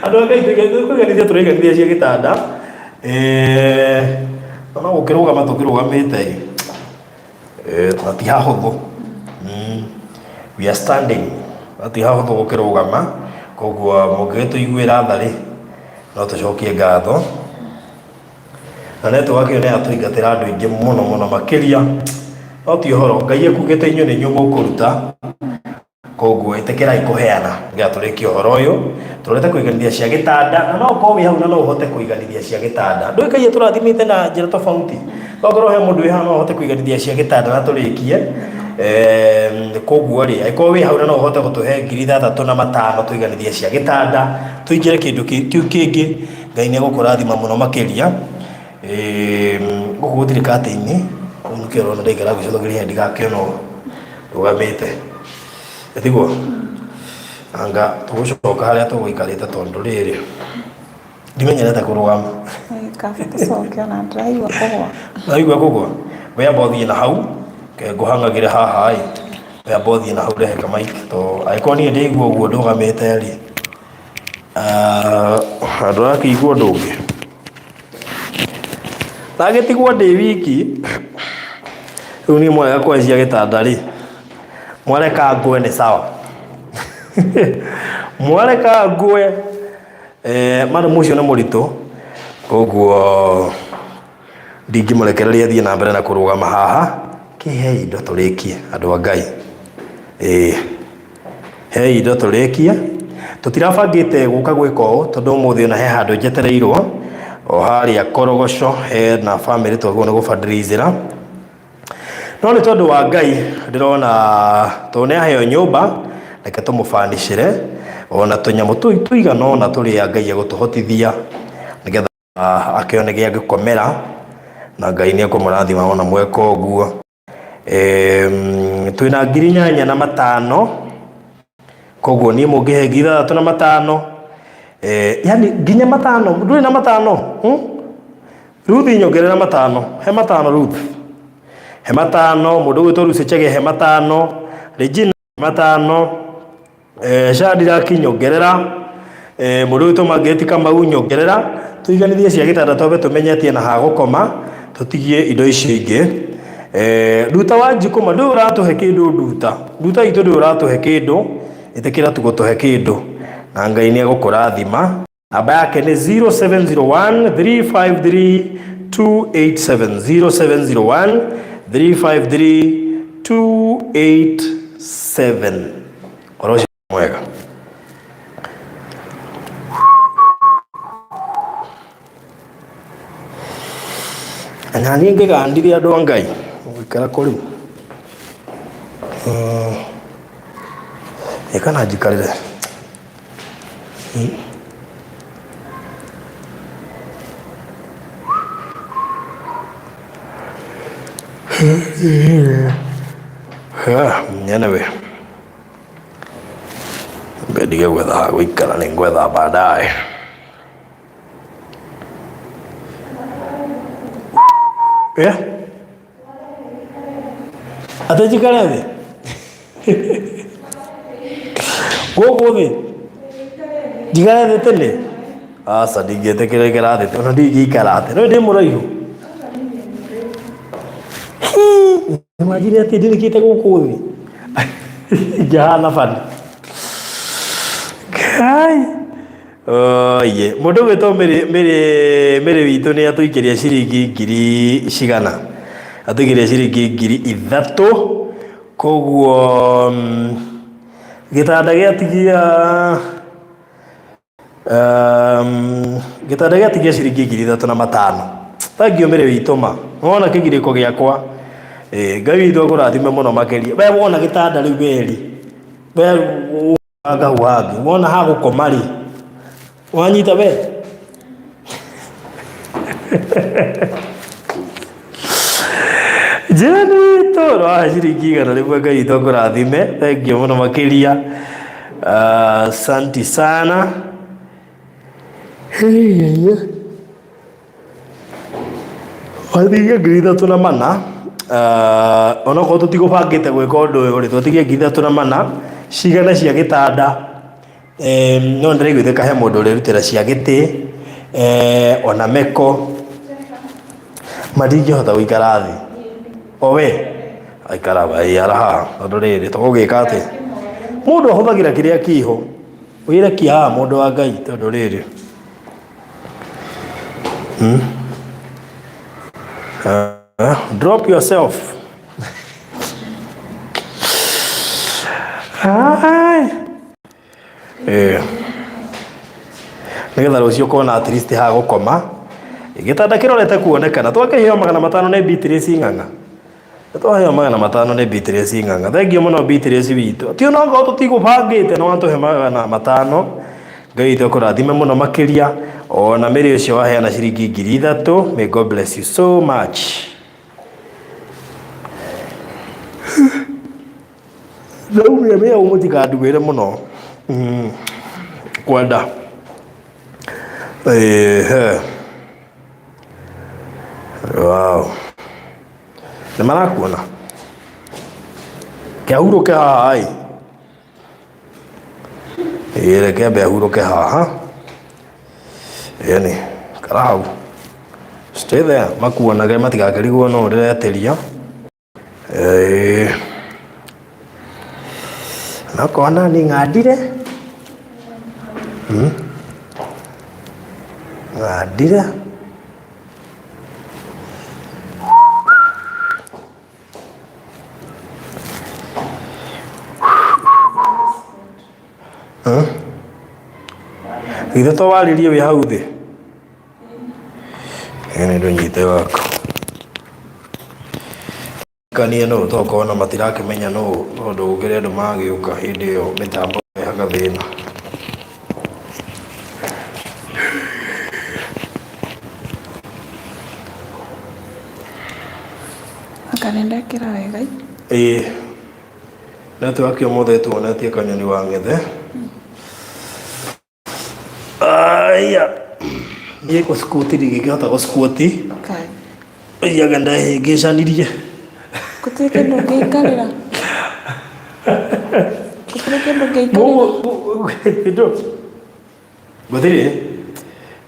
Andũ a Ngai tũiganithia tũraiganithia cia gĩtanda. No gũkĩrũgama tũkĩrũgamĩte ĩ. Na ti hahũthũ. We are standing. Na ti hahũthũ gũkĩrũgama. Koguo mũngĩgĩtũiguĩra tha rĩ, no tũcokie ngatho. Na network ĩyo nĩ yatũingatĩra andũ aingĩ mũno mũno makĩria. No ti ũhoro, Ngai ekugĩte inyuĩ nĩ inyuĩ mũkũruta. Koguo ĩtĩkĩrai kũheana nĩgetha tũrĩkie ũhoro ũyũ. Tũrorete kũiganithia cia gĩtanda na no ũkorwo wĩ hau na no ũhote kũiganithia cia gĩtanda. Ndũĩ Ngai atũrathimĩte na njĩra tofauti. No ũkorwo he mũndũ wĩ haha no ahote kũiganithia cia gĩtanda na tũrĩkie. Koguo rĩ, angĩkorwo wĩ hau na no ũhote gũtũhe 6500 tũiganithie cia gĩtanda, tũingĩre kĩndũ kĩu kĩngĩ, Ngai nĩ egũkũrathima mũno makĩria. Gũkũ gũtirĩ curtain, rĩu nĩkĩo ũrona ndaikara ngĩcũthagĩrĩria ndigakĩonwo rũgamĩte. Tiguo? Anga tũgũcoka harĩa tũgũikarĩte tondũ rĩrĩ ndimenyerete kũrũgama. Kaba tũcoke ona ndĩraigua kũgwa. Ndĩraigua kũgwa? We amba ũthiĩ na hau, reke ngũhang'agĩre haha ĩ. We amba ũthiĩ na hau rehe kamaiki tondũ angĩkorwo niĩ ndĩigua ũguo ndũgamĩte rĩ, ndũrakĩigua ũndũ ũngĩ? Ndagĩtigwo ndĩ wiki, rĩu niĩ mwarega kwanjia gĩtanda rĩ, mwareka ngwe nĩ sawa. Mwareka ngwe, madam ũcio nĩ mũritũ, koguo ndingĩmũrekereria athiĩ na mbere na kũrũgama haha, kĩhei indo tũrĩkie andũ a Ngai. Ĩĩ. Hei indo tũrĩkie. Tũtirabangĩte gũka gwĩka ũũ tondũ ũmũthĩ ona he handũ njetereirwo o harĩa Korogoco hena bamĩrĩ twagĩrĩirwo nĩ gũ fundraise-ĩra. No nĩ tondũ wa Ngai ndĩrona tondũ nĩ aheo nyũmba reke tũmũbanicĩre ona tũnyamũ tũigana ũna tũrĩa Ngai egũtũhotithia nĩgetha akĩone gĩa gũkomera na Ngai nĩ ekũmũrathima ona mweka ũguo. Twĩna 8500 koguo niĩ mũngĩhe 6500 yani nginya matano ndũrĩ na matano Ruth nyongerera matano he matano Ruth he matano mũndũ ũgwĩtwo Lucy Chege he matano Regina he matano Shadrack nyongerera mũndũ ũgwĩtwo Margaret Kamau nyongerera tũiganithie cia gĩtanda twambe tũmenye atĩ ena ha gũkoma tũtigie indo icio ingĩ. Nduta wa njikũma ndũĩ ũratũhe kĩndũ nduta nduta itũ ndũĩ ũratũhe kĩndũ ĩtĩkĩra tu gũtũhe kĩndũ na Ngai nĩ egũkũrathima. Namba yake nĩ 0701 353 287 0701 353 287. Ũhoro ũcio mwega. Na niĩ ngĩgandire andũ a Ngai gũikara kũ rĩu? Ĩ kana njikarĩre? Anyway, ndige gwetha ha gũikara nĩ ngwetha baadaye. Yeah. Atĩ njikare thĩ gũkũ thĩ njikare thĩ tene aca ndingĩtĩkĩra ikara thĩ ona ndingĩikara thĩ no ndĩ mũraihu nĩmanjire atĩ ndirĩkĩte gũkũ thĩ ngĩhana bani Ngai. Oye, mũndũ ũgwĩtwo Mary Mary Mary witũ nĩ atũikĩria ciringi ngiri cigana? Atũikĩria ciringi 3000 koguo gĩtanda gĩatigia gĩtanda gĩatigia ciringi 3500. Thank you Mary witũ ma. Nĩwona kĩgirĩko gĩakwa. Ĩĩ, Ngai witũ akũrathime mũno makĩria. We wona gĩtanda rĩu weri. We anga hau hangĩ. Wona ha gũkoma rĩ. Wanyita we? Njĩra witũ no ciringi 100 Ngai witũ akũrathime. Thank you mũno makĩria. Asanti sana. Watigia 3400 onokorwo tũtigũbangĩte gwĩka ũndũ ũyũ rĩ, twatigia 3400 cigana cia gĩtanda no nĩndĩraiguĩte he mũndũ ũrerutĩra cia gĩtĩ ona meko ma ndingĩhota gũikara thĩ o we aikara ara haha tondũ rĩrĩ tũgũgĩka atĩa mũndũ ahũthagĩra kĩrĩa kĩho wĩrekie haha mũndũ wa Ngai tondũ rĩrĩ Drop yourself. Hi. Eh. Nĩgetha rũciũ ũkona at least ha gũkoma. Gĩtanda kĩrorete kuonekana. Twakĩheo 500 nĩ Beatrice Ng'ang'a. Twaheo 500 nĩ Beatrice Ng'ang'a. Thengiũ mũno Beatrice witũ. Ti onokorwo tũtigũbangĩte no watũhe 500. Ngai witũ akũrathime mũno makĩria. Ona Mary ũcio waheana ciringi 3000. May God bless you so much. Ndaumire wĩra mũtikanduĩre mũno. Kwenda. Ehe. Wow. Nĩ marakuona? Ke ahurũke haha ĩ. Ĩ reke ambe ahurũke haha. Ĩni, ikara hau. Stay there, makuonage matigakĩrigwo nũ ndĩretĩria. Ĩĩ. Nokona niĩ ng'andire. Ng'andire. Githĩ to warĩrie wĩ hau thĩ? Ĩĩ nĩ ndũnyite waku. Kanie nũ tokorwo ona matirakĩmenya nũ tondũ gũkĩrĩ andũ magĩũka hĩndĩ ĩyo mĩtambo ĩrehaga thĩna. Anga nĩ ndekĩra wega. Ĩĩ. Network ũmũthĩ tuonetie kanyoni wa ng'ethe. Aya. Niĩ gũsquat ndingĩkĩhota gũsquat. Kai. Thiaga ndehĩngĩcanirie. Gũtirĩ kĩndũ ũngĩikarĩra. Gũtirĩ kĩndũ ũngĩikarĩra. Kĩndũ. Gũtirĩ.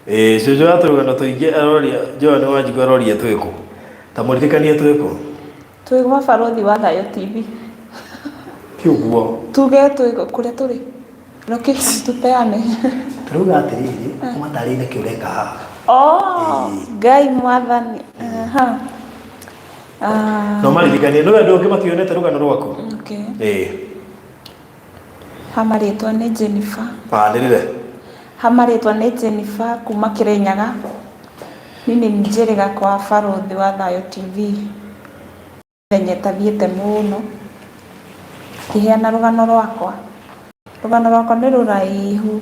Ĩĩ cũcũ wa tũrũgano tũingĩ aroria Joan Wanjikũ aroria twĩkũ. Ta mũririkanie twĩkũ. Twĩ gwa Barũthi wa Thayũ TV. Ti ũguo. Tuge twĩ kũrĩa tũrĩ. Location tupeane. Tũrauga atĩrĩrĩ, ũmatarĩrie nĩkĩ ũreka haha. Oh, Ngai mwathani. Aha. Ah, No maririkanie, nĩ andũ angĩ mationete rũgano rwaku. okay. Ĩĩ. Ha marĩtwa nĩ Jennifer. Anĩrĩre. Ha marĩtwa nĩ Jennifer kuma Kĩrĩnyaga. Niĩ nĩ njĩrĩga kwa Barũthi wa Thayũ TV. Mĩthenya ĩtathiĩte mũno ngĩheana rũgano rwakwa. Rũgano rwakwa nĩ rũraihu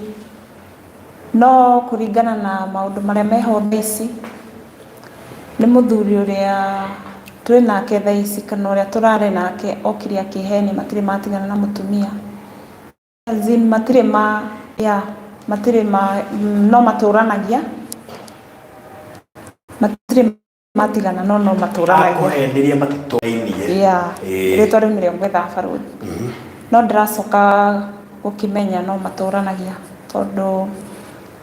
no kũringana na maũndũ marĩa meho thaa ici, nĩ mũthuri ũrĩa twĩnake thaa ici kana ũrĩa tũrarĩ nake okire akĩhenia matirĩ matigana na mũtumia. As in matirĩ ma yeah, matirĩ ma no matũranagia, matirĩ matigana no no matũranagia. Akũhenirie matitũrainie. Yeah, Ĩĩ. rĩtwa rĩu nĩrĩo ngwethaga barũthi. No ndĩracoka gũkĩmenya no matũranagia tondũ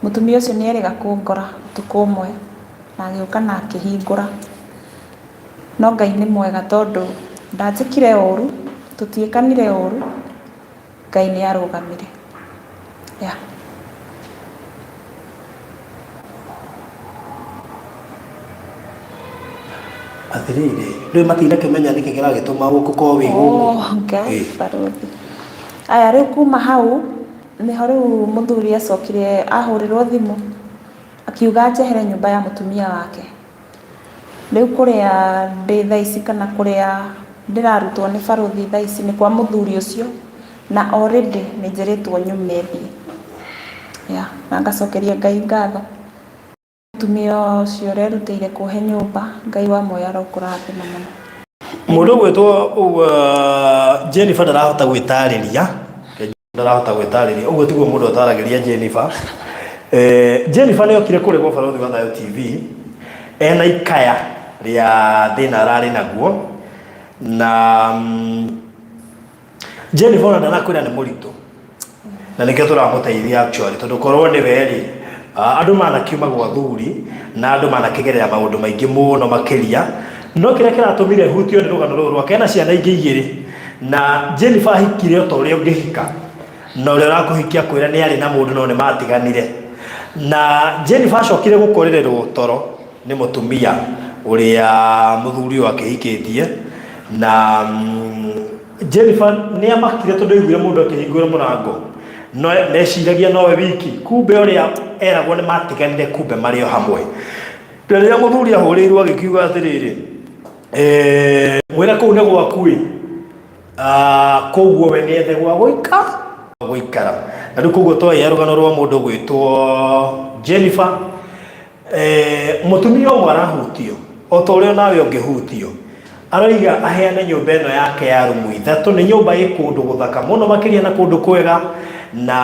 mũtumia ũcio nĩ erĩga kũngora ũtukũ ũmwe na agĩũka na akĩhingũra. No Ngai nĩ mwega tondũ ndanjĩkire ũru, tũtiĩkanire ũru, Ngai nĩ arũgamire. Yeah. Atĩrĩrĩ, rĩu matinakĩmenya nĩkĩ kĩragĩtũma ũkorwo wĩ gũkũ. Oh, Ngai Ĩĩ. barũthi. Aya rĩu kuma hau nĩho rĩu mũthuri acokire ahũrĩrwo thimũ akiuga njehere nyũmba ya mũtumia wake. Rĩu kũrĩa ndĩ thaa ici kana kũrĩa ndĩrarutwo nĩ barũthi thaa ici nĩ kwa mũthuri ũcio, na already nĩ njĩrĩtwo nyume thiĩ. Yeah, na ngacokeria Ngai ngatho. Mũtumia ũcio ũrerutĩire kũhe nyũmba, Ngai wa muoyo arokũrathima mũno. Mũndũ ũgwĩtwo Jennifer ndarahota gwĩtarĩria. Ndarahota gwĩtarĩria ũguo tiguo mũndũ ataragĩria Jennifer. Eh, Jennifer nĩ okire kũrĩ gwa Barũthi wa Thayũ TV ena ikaya rĩa thĩna ararĩ naguo na Jennifer ona ndanakwĩra nĩ mũritũ na nĩkĩo tũramũteithia actually tondũ korwo nĩwe rĩ andũ manakiuma gwa athuri na andũ manakĩgerera maũndũ maingĩ mũno makĩria no kĩrĩa kĩratũmire hutio nĩ rũgano rũrũ rwake ena ciana ingĩ igĩrĩ na Jennifer ahikire o ta ũrĩa ũngĩhika na ũrĩa ũrakũhikia kwĩra nĩ arĩ na mũndũ no nĩ matiganire na Jennifer acokire gũkorererwo toro nĩ mũtumia ũrĩa mũthuri ũyũ akĩhikĩtie na Jennifer nĩ amakire tondũ aiguire mũndũ akĩhingũra mũrango no meciragia nowe wiki kumbe ũrĩa eragwo nĩ matiganire kumbe marĩ o hamwe na rĩrĩa mũthuri ahũrĩirwo agĩkiuga atĩrĩrĩ eh, mwĩra kũu nĩ gwaku ĩ Ah, koguo we nĩethe gwa gũika gũikara na rĩu koguo twaia rũgano rwa mũndũ gwĩtwo Jennifer eh, mũtumia ũmwe arahutio o ta ũrĩa nawe ũngĩhutio aroiga aheane nyũmba ĩno yake ya rumu ithatũ nĩ nyũmba ĩ kũndũ gũthaka mũno makĩria na kũndũ kwega na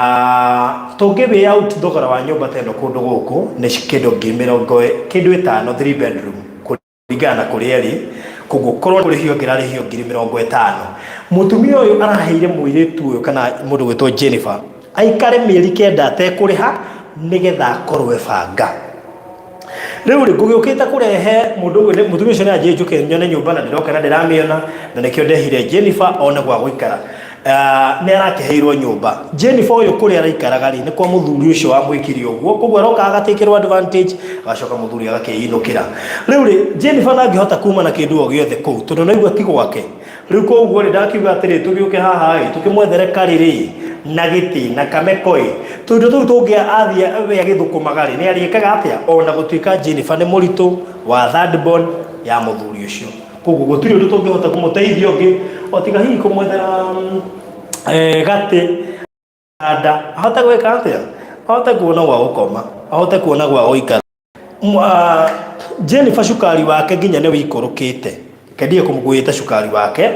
tũngĩ way out thogora wa nyũmba ta ĩno kũndũ gũkũ nĩ kĩndũ ngiri mĩrongo kĩndũ ĩtano 3 bedroom kũringana na kũrĩa ĩrĩ koguo korwo kũrĩhio ngĩrarĩhio 50,000 mũtumia ũyũ araheire mũirĩtu ũyũ kana mũndũ gwĩtwo Jennifer aikare mĩeri kenda atekũrĩha nĩgetha akorwo ebanga rĩu rĩ ngũgĩũkĩte kũrehe mũndũ ũyũ mũtumia ũcio nĩ anjĩrire njũke nyone nyũmba na ndĩroka na ndĩramĩona na nĩkĩo ndehire Jennifer one gwa gũikara Ah, nĩ arakĩheirwo nyũmba Jennifer ũyũ kũrĩa araikaraga rĩ nĩ kwa mũthuri ũcio wamwĩkire ũguo koguo aroka agatĩkĩrwo advantage agacoka mũthuri agakĩinũkĩra rĩu rĩ Jennifer ndangĩhota kuma na kĩndũ o gĩothe kũu tondũ naigua ti gwake rĩu koguo rĩ ndakiuga atĩrĩ tũgĩũke haha ĩ tũkĩmwethere karĩrĩ ĩ na gĩtĩ na kameko ĩ tũindo tũu tũngĩ athiĩ we agĩthũkũmaga rĩ nĩ arĩkaga atĩa ona gũtuĩka Jennifer nĩ mũritũ wa third born ya mũthuri ũcio koguo gũtirĩ ũndũ tũngĩhota kũmũteithia ũngĩ o tiga hihi kũmwethera gatĩ nda ahote gwĩka atĩa ahote kuona gwa gũkoma ahote kuona gwa gũikara Jennifer cukari wake nginya nĩ wĩikũrũkĩte kendia kũmũgwĩta cukari wake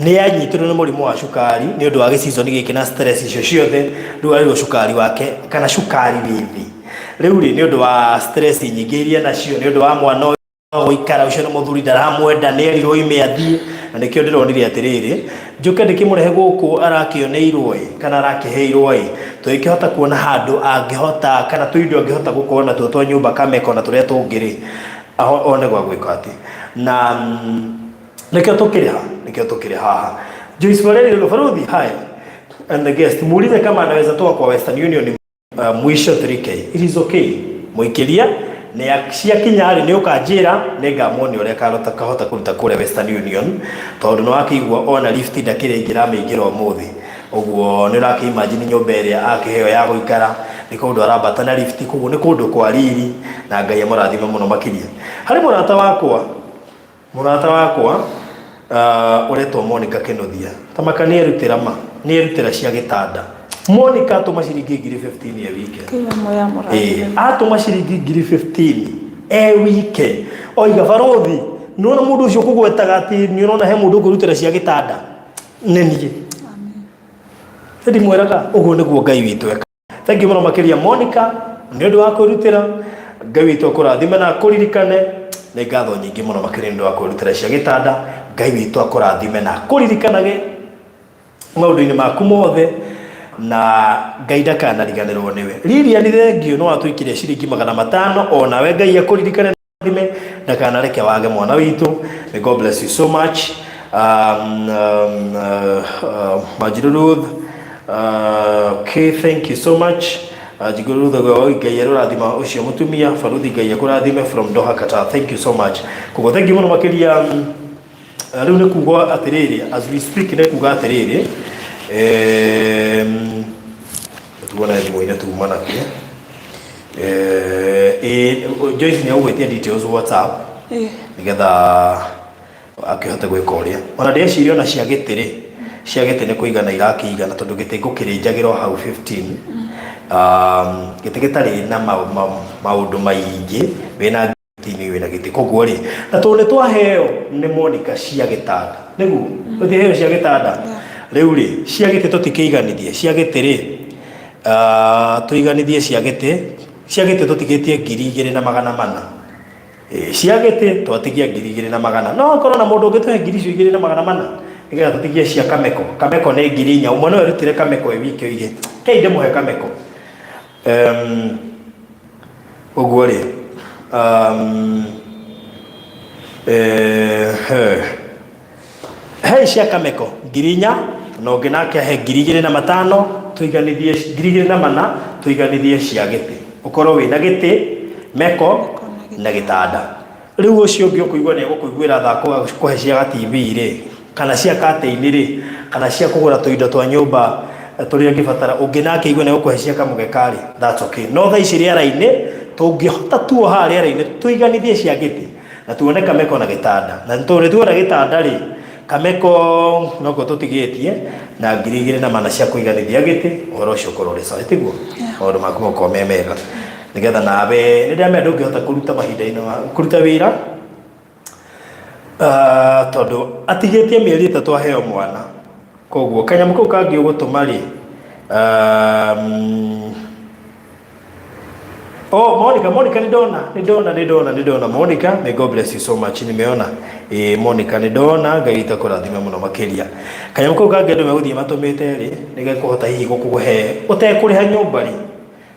nĩ anyitirwo nĩ mũrimũ wa cukari nĩ ũndũ wa gĩcizoni gĩkĩ na stress icio ciothe rĩu arirwo cukari wake kana cukari wĩ thĩ rĩu rĩ nĩ ũndũ wa stress nyingĩ iria nacio nĩ ũndũ wa mwana ũyũ gũikara ũcio nĩ mũthuri ndaramwenda nĩ erirwo oime athiĩ na nĩkĩo ndĩronire atĩrĩrĩ njũke ndĩkĩmũrehe gũkũ arakĩoneirwo ĩ kana arakĩheirwo ĩ tũgĩkĩhota kuona handũ angĩhota kana tũindo angĩhota gũkorwo natuo twa nyũmba kameko na tũrĩa tũngĩ rĩ one gwa gwĩka atĩ na Nĩkĩo tũkĩrĩ ha, nĩkĩo tũkĩrĩ haha. Joyce Valerio Baruthi, hi and the guest, muulize kama anaweza toa kwa Western Union mwisho 3K. It is okay, mũikĩria nĩ ciakinya rĩ, nĩ ũkanjĩra, nĩ ngamuonia ũrĩa karota kahota kũruta kũrĩa Western Union, tondũ nĩ wakĩigua ona lift ndakĩrĩ ingĩra mĩingĩra ũmũthĩ. Ũguo nĩ ũrakĩ imagine nyũmba ĩrĩa akĩheo ya gũikara, nĩ kũndũ arambata na lift, koguo nĩ kũndũ kwa riri, na Ngai amũrathime mũno makĩria. Harĩ mũrata wakwa ũretwo Monica Kĩnuthia, tamaka nĩ erutĩra, ma nĩ erutĩra cia gĩtanda. Monica atũma ciringi ngiri 15 e wike. Kĩwe moya. Ĩĩ, mũrathime. Atũma ciringi ngiri 15 e wike, oiga, "Barothi, nĩwona mũndũ ũcio kũgwetaga atĩ nĩ ũrona he mũndũ ũkwĩrutĩra cia gĩtanda, nĩ niĩ." Ndimwĩraga ũguo nĩguo Ngai witũ eka. Thank you mũno makĩria, Monica, nĩ ũndũ wa kwĩrutĩra. Ngai witũ akũrathime na akũririkane. Nĩ ngatho nyingĩ mũno makĩria nĩ ũndũ wa kwĩrutĩra cia gĩtanda. Ngai witũ akũrathime na akũririkanage maũndũ-inĩ maku mothe, na Ngai ndakanariganĩrwo nĩwe. Lilian, thengiũ, nĩ watũikirie ciringi 500. Onawe Ngai akũririkane thime, ndakanareke wage, mwana witũ. May God bless you so much. Wanjiru Ruth, okay, thank you so much. Njiguru Ruth, Ngai arũrathima ũcio mũtumia. Baruthi, Ngai akũrathime from Doha, Qatar. Thank you so much. Koguo thank you mũno makĩria. Rĩu nĩ kuga atĩrĩrĩ, as we speak, nĩ kuga atĩrĩrĩ, tuone thimũ-inĩ tuma nakĩ. Joyce nĩ agũgwĩtia details WhatsApp nĩgetha akĩhote gwĩka ũrĩa. Ona ndĩreciria ona cia gĩtĩ rĩ, cia gĩtĩ nĩ kũigana irakĩigana, tondũ gĩtĩ ngũkĩrĩnjagĩra o hau 15, gĩtĩ gĩtarĩ na maũndũ maingĩ, wĩna 15, wĩna gĩtĩ. Koguo rĩ, na tondũ nĩ twaheo nĩ Monica cia gĩtanda, nĩguo tũtiheo cia gĩtanda rĩu rĩ, cia gĩtĩ tũtikĩiganithie cia gĩtĩ rĩ, tũiganithie cia gĩtĩ. Cia gĩtĩ tũtigĩtie 2400. Ĩĩ, cia gĩtĩ twatigia 2400. No akorwo na mũndũ ũngĩtũhe ngiri icio 2400 nĩgetha tũtigie cia kameko. Kameko nĩ 4000. Ũmwe no erutĩre kameko ĩ wiki, oige kei ndĩmũhe kameko. Ũguo rĩ, he cia kameko 4000, na ũngĩ nake ahe 2500, tũiganithie 2400, tũiganithie cia gĩtĩ, ũkorwo wĩna gĩtĩ, meko na gĩtanda. Rĩu ũcio ũngĩ ũkũigua nĩ egũkũiguĩra tha kũhe cia ga TV rĩ, kana cia curtain rĩ, kana cia kũgũra tũindo twa nyũmba tũrĩa ũngĩbatara, ũngĩ nake aigue nĩ egũkũhe cia kamũgeka rĩ, that's okay. No thaa ici rĩera-inĩ tũngĩhota tuo haha rĩera-inĩ tũiganithie cia gĩtĩ na tuone kameko na gĩtanda, na tondũ nĩ tuona gĩtanda rĩ, kameko nokuo tũtigĩtie na 2400 cia kũiganithia gĩtĩ, ũhoro ũcio ũkorwo ũrĩ sawa, tiguo? Maũndũ maku makorwo me mega, nĩgetha nawe nĩ ndĩramenya ndũngĩhota kũruta mahinda-inĩ kũruta wĩra. Ah, tondũ atigĩtie mĩeri 3 aheo mwana, koguo kanyamũ kau kangĩ ũgũtũma rĩ, oh, Monica, Monica, nĩ ndona, nĩ ndona, nĩ ndona, nĩ ndona. Monica, may God bless you so much. Nimeona. Monica, nĩ ndona. Ngai witũ akũrathime mũno makĩria. Kanyamũ kau kangĩ andũ megũthiĩ matũmĩte rĩ, nĩ gekũhota hihi gũkũhe ũtekũrĩha nyũmba rĩ.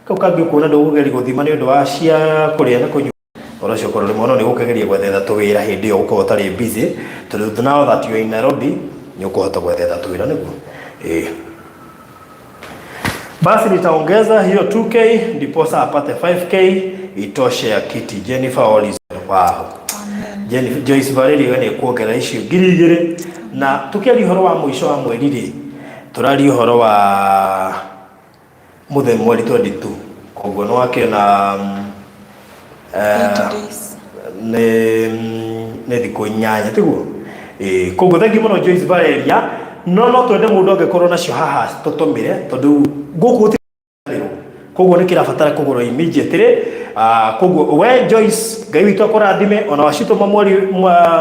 Kau kangĩ ũkuona ndũgũgeria gũthima nĩ ũndũ wa cia kũrĩa na kũnyua. Ũhoro ũcio ũkorwo rĩmwe no nĩ gũkĩgeria gwethetha tũwĩra hĩndĩ ĩyo ũkorwo ũtarĩ busy, tondũ now that you are in Nairobi nĩ ũkũhota gwethetha tũwĩra, nĩguo? Ĩĩ. Basi nitaongeza hiyo 2K ndiposa apate 5K itoshe ya kiti. Jennifer, all is wow. Jennifer, Joyce Valerie, we nĩ kuongerera icio 2000. Na tukiaria ũhoro wa mũico wa mweri rĩ, tũraria ũhoro wa mũthenya mweri 22, koguo nĩ wakĩona 8 days. Nĩ thikũ 8, tiguo? Ĩĩ, koguo thengi mũno, Joyce Valeria. No twende mũndũ angĩkorwo nacio haha tũtũmĩre, tondũ gũkũ gũtirĩ, koguo nĩ kĩrabatara kũgũrwo immediately. Koguo we Joyce, Ngai witũ akũrathime. Ona wacitũma mweri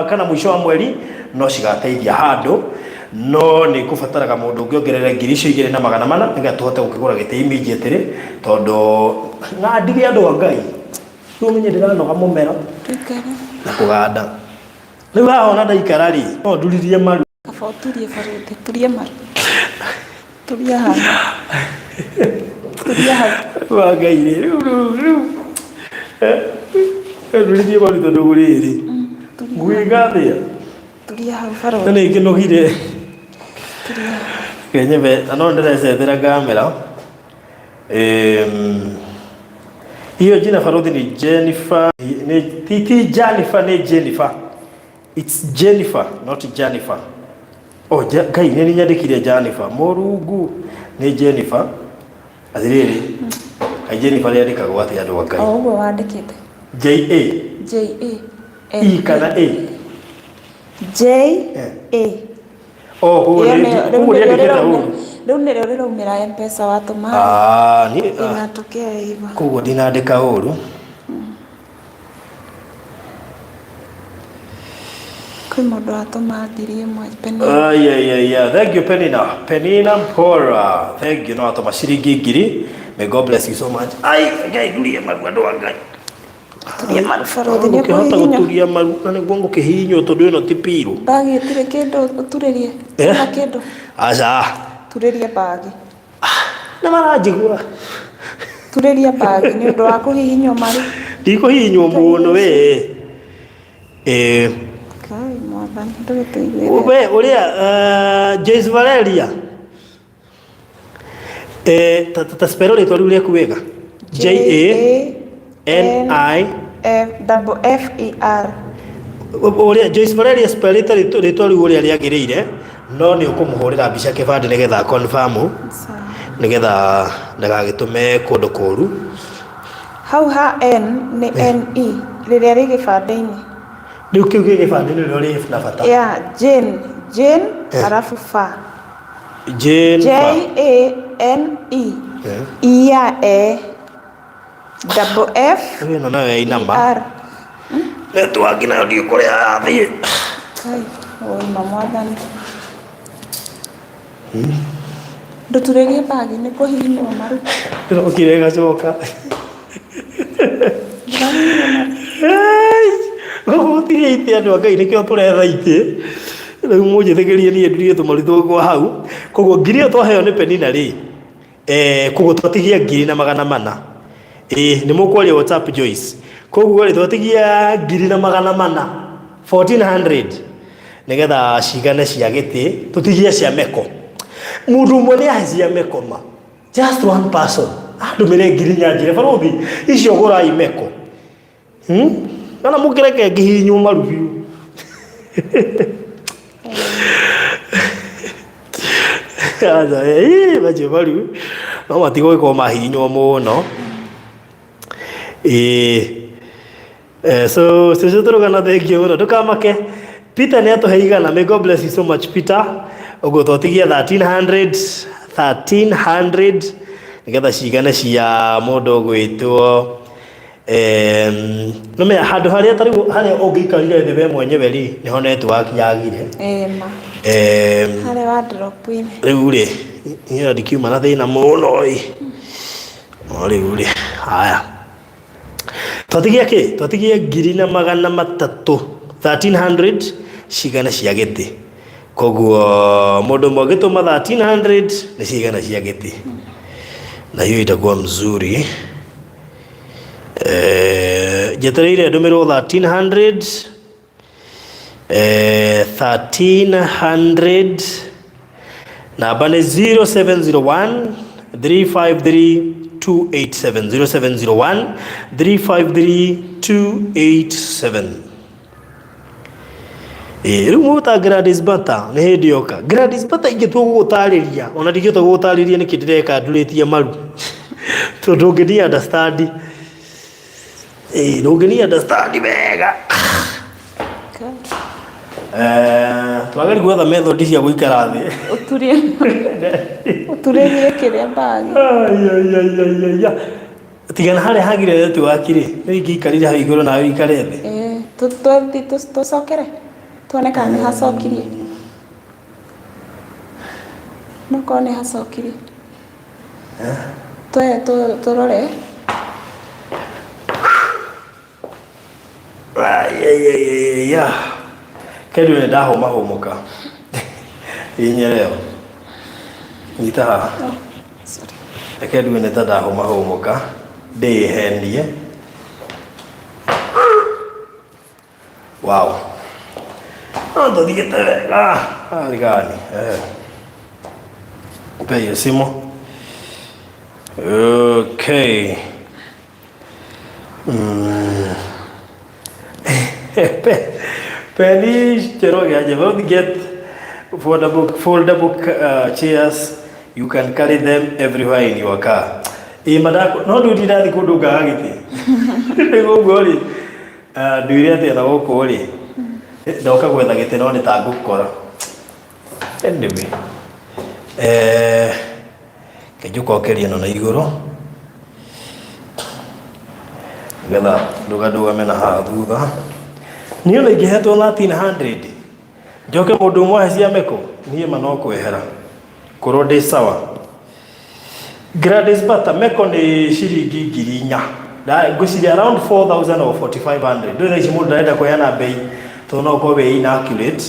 kana mũico wa mweri no cigateithia handũ, no nĩ kũbataraga mũndũ ũngĩ ongerere ngiri icio 2400 nĩgetha tũhote gũkĩgũra gĩtĩ immediately, tondũ na ndige andũ a Ngai, rĩu ũmenye ndĩranoga mũmero. Tũikare. Na kũganda rĩu haha ona ndaikara rĩ, no nduririe maru. Kaba ũturie, barũthi, turia maru. Turia hau. Turia hau. Wa Ngai rĩ, rĩu nduririe maru tondũ rĩrĩ Turia. Ngwĩga atĩa? Turia hau Na barũthi. nĩ ngĩnogire. Kenyebe, na no ndĩrecethera kamera. Hiyo jina Farodhi ni Jennifer, ni ti Jennifer, ni Jennifer. It's Jennifer, not Jennifer. Oh, Ngai nĩ nyandĩkire Jennifer. Mũrungu nĩ Jennifer. Atĩrĩrĩ, kaĩ Jennifer rĩandĩkagwo atĩa andũ a Ngai? O ũguo wandĩkĩte. J A J A E kana A? J A. Oh, koguo Ĩyo nĩ nĩyo- rĩu koguo nĩrĩo rĩandĩkĩte rĩraumĩra- ũru. rĩu nĩrĩo rĩraumĩra mpesa watũma Ah, niĩ inatokea hivyo. Koguo ndinandĩka ũru. Kwĩ mũndũ watũma 1000 Penina. Ai, ai, ai, ai. Thank you Penina. Penina Mpora. Thank you. No atũma ciringi 1000. May God bless you so much. Ai, Ngai ndurie maru andũ a Ngai. Turia maru barũthi nĩ Ngũkĩhota ũkũhihinywo. gũturia maru na nĩguo ngũkĩhihinywo tondũ ĩno ti piru. Mbagi ĩtirĩ kĩndũ ũturĩrie. Eh? Na kĩndũ. Aca. Turĩria mbagi. Nĩ maranjigua. Turĩria mbagi nĩ ũndũ wa kũhihinywo maru. Ndikũhihinywo mũno we. Eh, Kai mwathani ndũgĩtũiguĩre. we ũrĩa Joyce Valeria. Eh, ta spell rĩtwa rĩu rĩaku wega. J A N I F double F E R. Ũrĩa Joyce Valeria spellĩte rĩtwa rĩu ũrĩa rĩagĩrĩire, no nĩ ũkũmũhũrĩra mbica kĩbandĩ nĩgetha confirm, Sawa. nĩgetha ndagagĩtũme kũndũ kũru. Hau ha N nĩ N E rĩrĩa rĩ gĩbandĩ-inĩ. Rĩu kĩu gĩ gĩbandĩ nĩrĩo rĩ na bata. Yeah, Jane, Jane alafu fa. Jane J Fa. A N E. E ya E double F Ĩno nayo yainama. R. Network nayo ndiũ kũrĩa yathiĩ. Kai, oi mwathani. Ndũturĩrie mbagi nĩ kũhihinywo maru. Ĩrokire ĩgacoka. Gũkũ gũtirĩ itĩ andũ a Ngai nĩkĩo tũretha itĩ. Rĩu mũnjĩtĩkĩrie niĩ ndurie tũmaru twakwa hau. Koguo ngiri ĩyo twaheo nĩ Penina rĩ, koguo twatigia 1400. Ĩĩ nĩ mũkwaria WhatsApp Joyce. Koguo rĩ twatigia 1400, 1400 nĩgetha cigane cia gĩtĩ, tũtigie cia meko. Mũndũ ũmwe nĩ ahe cia meko ma. Just one person. Andũmĩre 4000 njĩre barũthi icio gũrai meko. Kana mũkĩreke ngĩhihinywo maru biũ. Aca, macio maru no matigũgĩkorwo mahihinywo mũno. Ĩĩ. So cũcũ tũrũgana thank you mũno ndũkamake. Peter nĩ atũhe 100. May God bless you so much Peter. Ũguo twatigia 1300 1300 nĩgetha cigane cia mũndũ ũgwĩtwo nĩũmenya handũ harĩa ta rĩu harĩa ũngĩikarire thĩ we mwenyewe rĩ nĩho network yagire. Ĩĩ ma. Harĩa wa drop in. Rĩu rĩ niĩ ndikiuma na thĩna mũno ĩ. No rĩu rĩ haya twatigia kĩ twatigia 1300 1300 cigana cia gĩtĩ. Koguo mũndũ ũmwe angĩtũma 1300 nĩ cigana cia gĩtĩ, na hiyo itakuwa mzuri. Njetereire ndũmĩrwo 1300 1300 namba nĩ 0701 353 287 0701 353 287. Rĩu mũta Gladys Bata nĩ hĩndĩ yoka. Gladys Bata ingĩtua gũgũtarĩria, ona ndingĩhota gũgũtarĩria nĩkĩ ndĩreka ndurĩtie maru. Tondũ ndũngĩni understand. Ndũngĩni understand wega. Twagĩrĩirwo gwetha method cia gũikara thĩ. Ũturĩrie kĩrĩa mbagi. Ai, ai, ai, ai, ai. Tigana harĩa hagire network rĩ, nĩ ingĩikarire hau igũrũ nawe ũikare thĩ. Tũcokere tuone kana nĩ hacokirie. No korwo nĩ hacokirie. Tũrore. Ai, ai, ai, ai, ai. Kendu nĩ ndahũmahũmũka. Inyereo. Nyita haha. Sorry. Reke nduge nĩ ta ndahũmahũmũka ndĩhenie. Wow. Tũthiĩte wega. Arigani. Eh. Mpe hiyo simu. Okay. Penny Njoroge aje, don't get foldable chairs. You can carry them everywhere in your car. Ĩ madako no ndũ ndirathi kũndũ ngaga gĩtĩ. Nĩguo ũguo rĩ, nduire atĩa na gũkũ rĩ, ndoka gwetha gĩtĩ no nĩ ta ngũkora. Anyway, reke njũkokerie ĩno na igũrũ nĩgetha ndũgandũgame na haha thutha. Niĩ ona ingĩhetwo 1300 njoke mũndũ ũmwe ahe cia meko, niĩ ma no kwehera ngorwo ndĩ sawa. Gladys Bata, meko nĩ ciringi 4000. Ngwĩciria around 4000 or 4500. Ndũĩ thaa ici mũndũ ndarenda kũheana mbei tondũ no ũkorwo wĩ inaccurate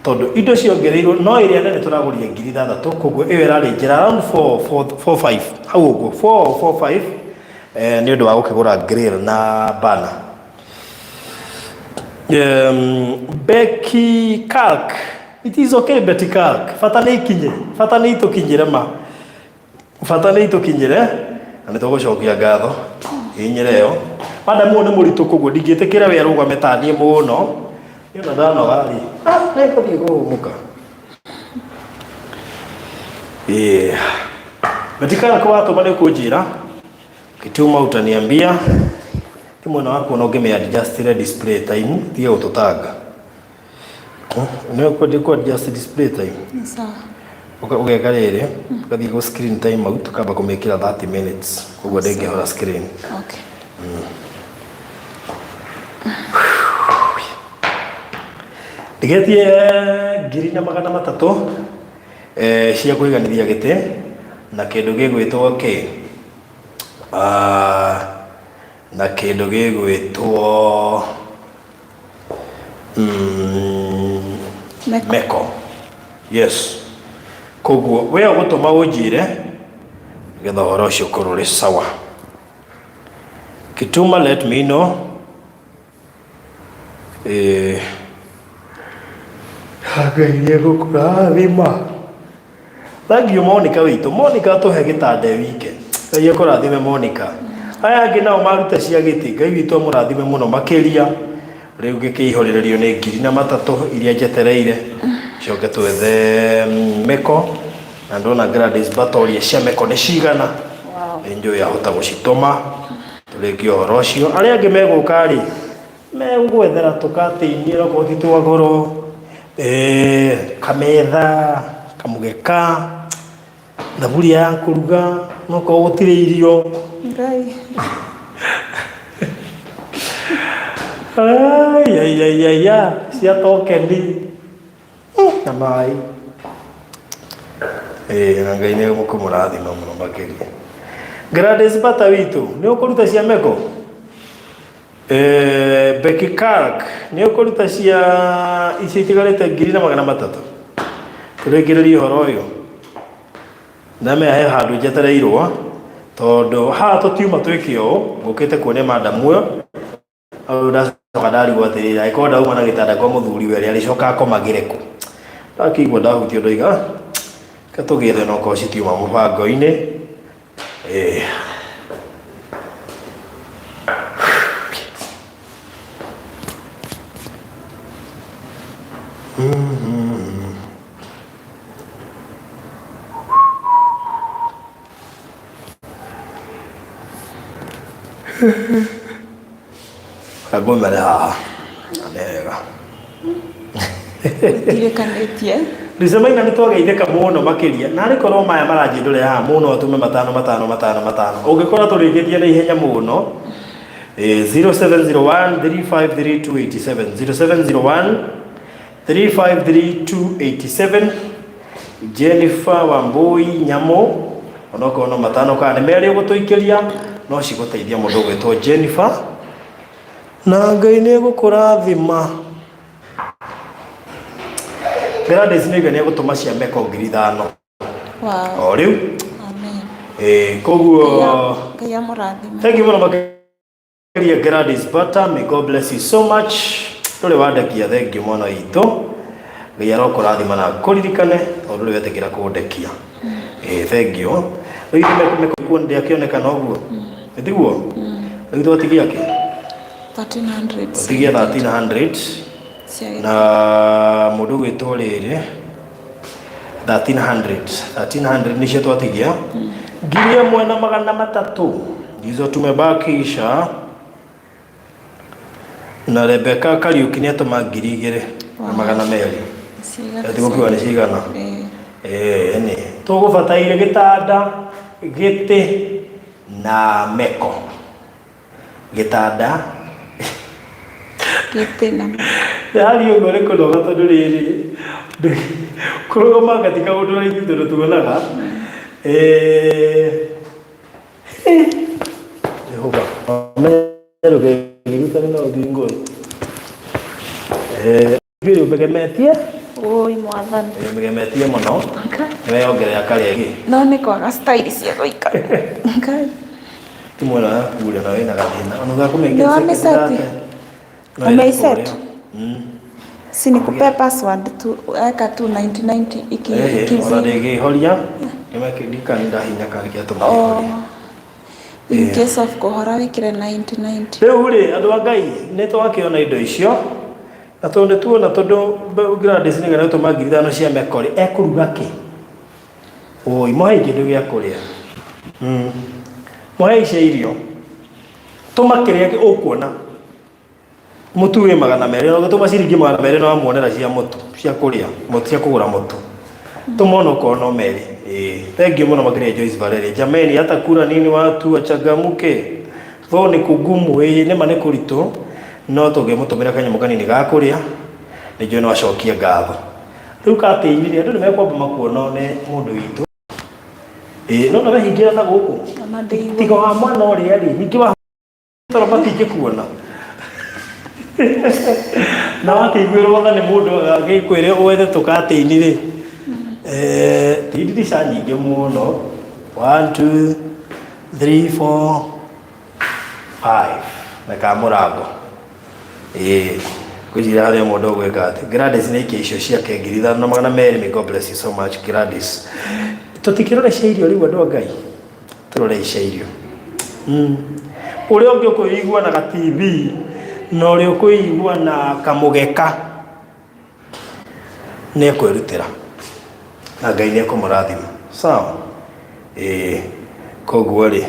tondũ indo ciongereirwo no ĩrĩa nene tũragũrire 6000 koguo ĩyo ĩrarĩ njĩra around 4 4 4 5 hau ũguo 4 4 5 nĩ ũndũ wa gũkĩgũra grill na burner. Becky Kalk. It is okay Betty Kalk. Bata nĩ ikinye. Bata nĩ itũkinyĩre ma. Bata nĩ itũkinyĩre na nĩ tũgũcokia ngatho inyĩre ĩyo. Madam ũyũ nĩ mũritũ koguo ndingĩtĩkĩra we arũgame ta niĩ mũno. Niĩ ona ndanoga rĩ. Ah, nĩ ngũthiĩ kũhũmũka. Yeah. Betty Kalk watũma nĩ ũkũnjĩra. Ukituma utaniambia. Ti mwena waku ona ũngĩmĩ adjust ile display time tige gũtũtanga. Nĩ ũkwenda kũ adjust display time? Nĩ sawa. Ũgeka rĩrĩ, ũgathiĩ gũ screen time out ũkamba kũmĩkĩra 30 minutes koguo ndĩngĩhora screen. Okay. Ndigetie 1300 cia kũiganithia gĩtĩ na kĩndũ gĩgwĩtwo kĩ? Na kĩndũ gĩgwĩtwo Meko. Meko. Yes. Koguo we ũgũtũma ũnjĩre nĩgetha ũhoro ũcio ũkorwo ũrĩ sawa. Kituma let me know. Ngai nĩegũkũrathima. Thank you Monica witũ. Monica atũhe gĩtanda e wike. Ngai akũrathime Monica. Aya angĩ nao maruta cia gĩtĩ. Ngai witũ amũrathime mũno makĩria. Rĩu ngĩkĩihũrĩrĩrio nĩ 300 iria njetereire. Coke twethe mĩko. Na ndona Gladys Batoria cia mĩko nĩ cigana. Wow. Nĩ njũĩ ahota gũcitũma. Tũrĩkie ũhoro ũcio. Arĩa angĩ megũka rĩ, megũgwethera tũkatĩ-inĩ okorwo ti twa goro, kametha, kamũgeka, thaburia ya kũruga, nokorwo gũtirĩ irio. Ngai. Ai, ai, ai, ai, ai, cia tokeni na maĩ. Na Ngai nĩ egũkũmũrathima mũno makĩria. Gladys Bata witũ, nĩ ũkũruta cia meko? Becky Clark, nĩ ũkũruta cia icio itigarĩte 1300? Tũrĩkĩrĩrie ũhoro ũyũ. Ndamenya he handũ njetereirwo, tondũ haha tũtiuma twĩke ũũ, ngũkĩte kuonia madam ũyũ. Hau ndacoka ndarigwo atĩrĩrĩ, angĩkorwo ndauma na gĩtanda kwa mũthuri we rĩ, arĩcoka akomagĩre kũ? Ndakĩigua ndahutio ndoiga, reke tũgĩethe no korwo citiuma mũbango-inĩ. Ngomere haha. Nĩ wega. Tirĩkanĩtie. Ndicemaina nĩ twageithĩka mũno makĩria. Na arĩ korwo maya maranjindũrĩra haha mũno atume matano matano matano matano. Ũngĩkora tũrĩkĩtie na ihenya mũno. 0701 353287 0701 353287 Jennifer Wambui Nyamũ onokorwo no matano kana nĩ merĩ ũgũtũikĩria no cigũteithia mũndũ ũgwĩtwo Jennifer na Ngai nĩ egũkũrathima. Gladys nĩ nĩ egũtũma cia meko 5000. Wow. O rĩu. Amen. Koguo Ngai amũrathime. Thank you mũno makĩria Gladys Bata. May God bless you so much. Ndũrĩ wandekia, thank you mwana witũ. Ngai arokũrathima na kũririkane tondũ rĩu wetĩkĩra kũndekia. Ĩĩ thengiũ. Rĩu ithuĩ mekuo ndĩakĩonekana ũguo. Ĩtiguo? Rĩu twatigia kĩ? 1300. Twatigia 1300 Cia na mũndũ ũgwĩtwo rĩrĩ 1300 1300 nĩcio twatigia 1300 ndizo tumebakisha na Rebecca Kariuki nĩ atũma 2200. Tigũkiuga nĩ cigana. Ĩĩ nĩ tũgũbataire gĩtanda, gĩtĩ na meko. Gĩtanda gĩtĩ na Yaani ũguo nĩ kũnoga tondũ rĩrĩ kũrũgama ti kaũndũ raithi tondũ tuonaga. Eh, Jehova ndũkegirutane na ũthingo. Eh, biũ ũmegemetie. Oi mwathani. Ũmegemetie mũno. Nĩweyongerera karĩa ĩngĩ. No nĩ kwaga style cia gũikara. Ngai. Ti mwena waku ũrĩa na wĩna gathĩna. Ona ũgakũmĩkĩra Nĩ wamĩceti? Umeiset? Si nikupee password tu, weka tu 9090 iki Ona ikizi. ndĩngĩhoria nĩmakĩndikani ndahinya karĩ kĩatũma Oh. ĩhorie. In case of kũhora wĩkĩre 9090. Rĩu rĩ andũ a Ngai nĩ twakĩona indo icio na tondũ nĩ tuona tondũ Gladys nĩ gũtũma 5,000 cia meko rĩ ekũruga kĩ? Oi mũhei kĩndũ gĩa kũrĩa. Mũhei cia irio. Tũma kĩrĩa ũkuona. Mũtu wĩ 200 na ũgĩtũma ciringi 200 no wamuonera cia mũtu cia kũrĩa mũtu cia kũgũra mũtu. Tũma ona okorwo no merĩ. Ĩĩ thengiũ mũno makĩria Joyce Valerie. Jameni hata kura nini watu wachangamke. Though nĩ kũgumu ĩĩ nĩma nĩ kũritũ no tũngĩmũtũmĩra kanyamũ kanini ga kũrĩa nĩ njũĩ no acokie ngatho. Rĩu katĩini rĩ andũ nĩ mekwamba makuona one mũndũ witũ. Ĩĩ no na wehingĩra na gũkũ. Ona ndĩigua. Tiga wa mwana ũrĩa rĩ ningĩ wa toro matingĩkuona. Na wakĩiguĩrwo tha nĩ mũndũ agĩkwĩre wethe tũkatĩini rĩ ti ndirica nyingĩ mũno. 1 2 3 4 5 na ka mũrango. Ĩĩ ngwĩciria harĩ mũndũ ũgwĩka atĩ Gladys nĩ aikia icio ciake 5200. May God bless you so much Gladys. Tũtikĩrore cia irio rĩu andũ a Ngai, tũrore cia irio. Ũrĩa ũngĩ ũkwĩigua na ga TV na ũrĩa ũkwĩigua na kamũgeka nĩ ekwĩrutĩra na Ngai nĩ ekũmũrathima. Sawa? Ĩĩ koguo rĩ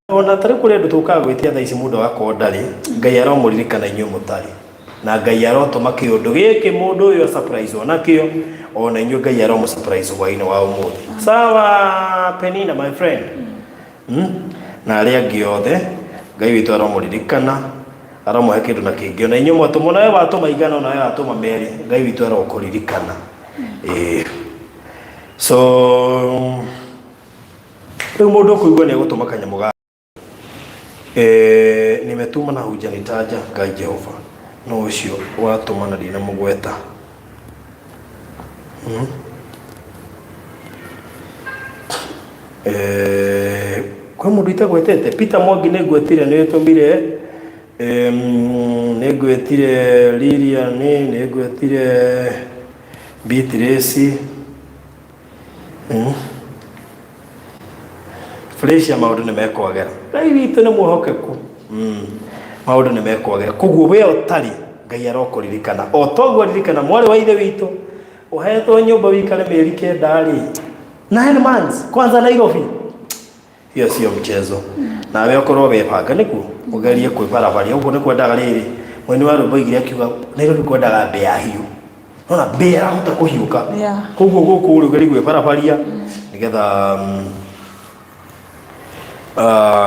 ona tarĩ kũrĩ andũ tũkaga gwĩtia thaa ici mũndũ agakorwo ndarĩ, Ngai aromũririkana inyuĩ mũtarĩ na Ngai arotũma kĩũndũ gĩkĩ mũndũ ũyũ surprise onakĩo ona inyuĩ Ngai aromũ surprise hwainĩ wa ũmũthĩ. Sawa Penina my friend. Na arĩa angĩ othe Ngai witũ aromũririkana aromũhe kĩndũ na kĩngĩ ona inyuĩ mwatũma nawe watũma igana ona we watũma merĩ Ngai witũ arokũririkana. Ĩĩ so rĩu mũndũ ũkũigua nĩ egũtũma kanyamũ ga nimetuma na hujanitaja Ngai Jehova no ũcio watũma na ndinamũgweta. Kwĩ mũndũ itagwetete Peter Mwangi nĩ ngwetire nĩ ũtũmire nĩ ngwetire Lilian nĩ ngwetire Beatrice. Felicia maũndũ nĩ mekwagĩra. Ngai witũ nĩ mwĩhokeku. Maũndũ nĩ mekwagĩra. Koguo we ũtarĩ Ngai arokũririkana. O toguo aririkana mwarĩ wa ithe witũ ũhetwo nyũmba wĩikare mĩeri kenda rĩ. 9 months kwanza Nairobi. Hiyo sio mchezo. Nawe ũkorwo wĩbanga nĩguo ũgerie kwĩbarabaria ũguo nĩ kwendaga rĩrĩ mũini wa rwĩmbo aigire akiuga Nairobi kwendaga mbĩa hiũ. Nona mbĩa ĩrahota kũhiũka. Koguo gũkũ rĩ ũgerie gwĩbarabaria nĩgetha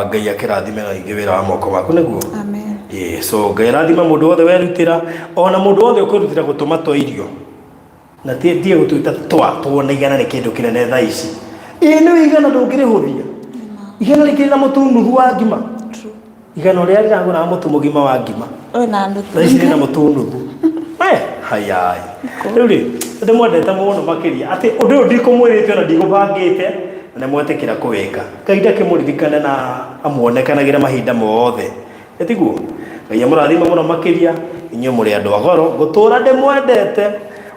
Ngai akĩrathime na ingĩ wĩra wa moko maku nĩguo. Amen. Ĩĩ, so Ngai arathima mũndũ wothe werutĩra ona mũndũ wothe ũkwĩrutĩra gũtũma twa irio na tie gũtwĩta twa tuona igana nĩ kĩndũ kĩnene thaa ici. Ĩĩ nĩ igana ndũngĩrĩhũthia. Igana rĩkĩrĩ na mũtu nuthu wa ngima. Igana ũrĩa rĩragũraga mũtu mũgima wa ngima. Wĩna nuthu. Thaa ici rĩna mũtu nuthu. We, hayai. Rĩu rĩ, ndĩmwendete mũno makĩria atĩ ũndũ ũyũ ndikũmwĩrĩte ona ndigũbangĩte na nĩmwetĩkĩra kũwĩka. Ngai ndakĩmũririkane na amuonekanagĩre mahinda mothe. Ĩtiguo? Ngai amũrathime mũno makĩria. Inyuĩ mũrĩ andũ a goro, ngũtũra ndĩmwendete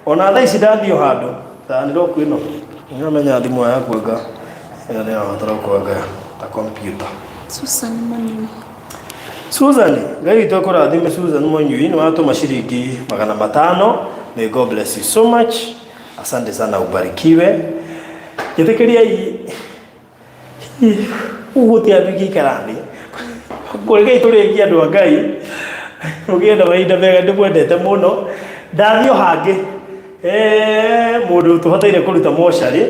ona thaa ici. Ndathiĩ o handũ tani roku ĩno, nĩamenya thimũ yaku anga ĩno nĩ ĩrabatara gũkorwo ta computer. Susan Manyui. Susan, Ngai witũ akũrathime. Susan Manyui, nĩ watũma ciringi 500. May God bless you so much. Asante sana, ubarikiwe. Njĩtĩkĩriai ũguo ti andũ ingĩikara thĩ kũrĩkei tũrĩkie. Andũ a Ngai, mũgĩe na mahinda mega, ndĩmwendete mũno. Ndathiĩ o hangĩ. Mũndũ tũbataire kũruta mocarĩ,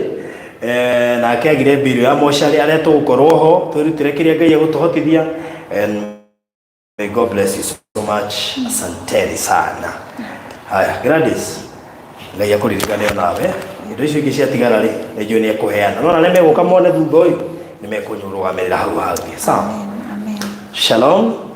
nake agire mbirũ ya mocarĩ arĩa tũgũkorwo ho twĩrutĩre kĩrĩa Ngai egũtũhotithia. And may God bless you so much. Asanteni sana. Haya, Gladys, Ngai akũririkane onawe. Indo icio ingĩ ciatigara rĩ, nĩ njũĩ nĩ ekũheana, no na arĩa megũka mone thutha ũyũ nĩ mekũnyũrũgamĩrĩra hau hangĩ. Sawa. Amen. Shalom.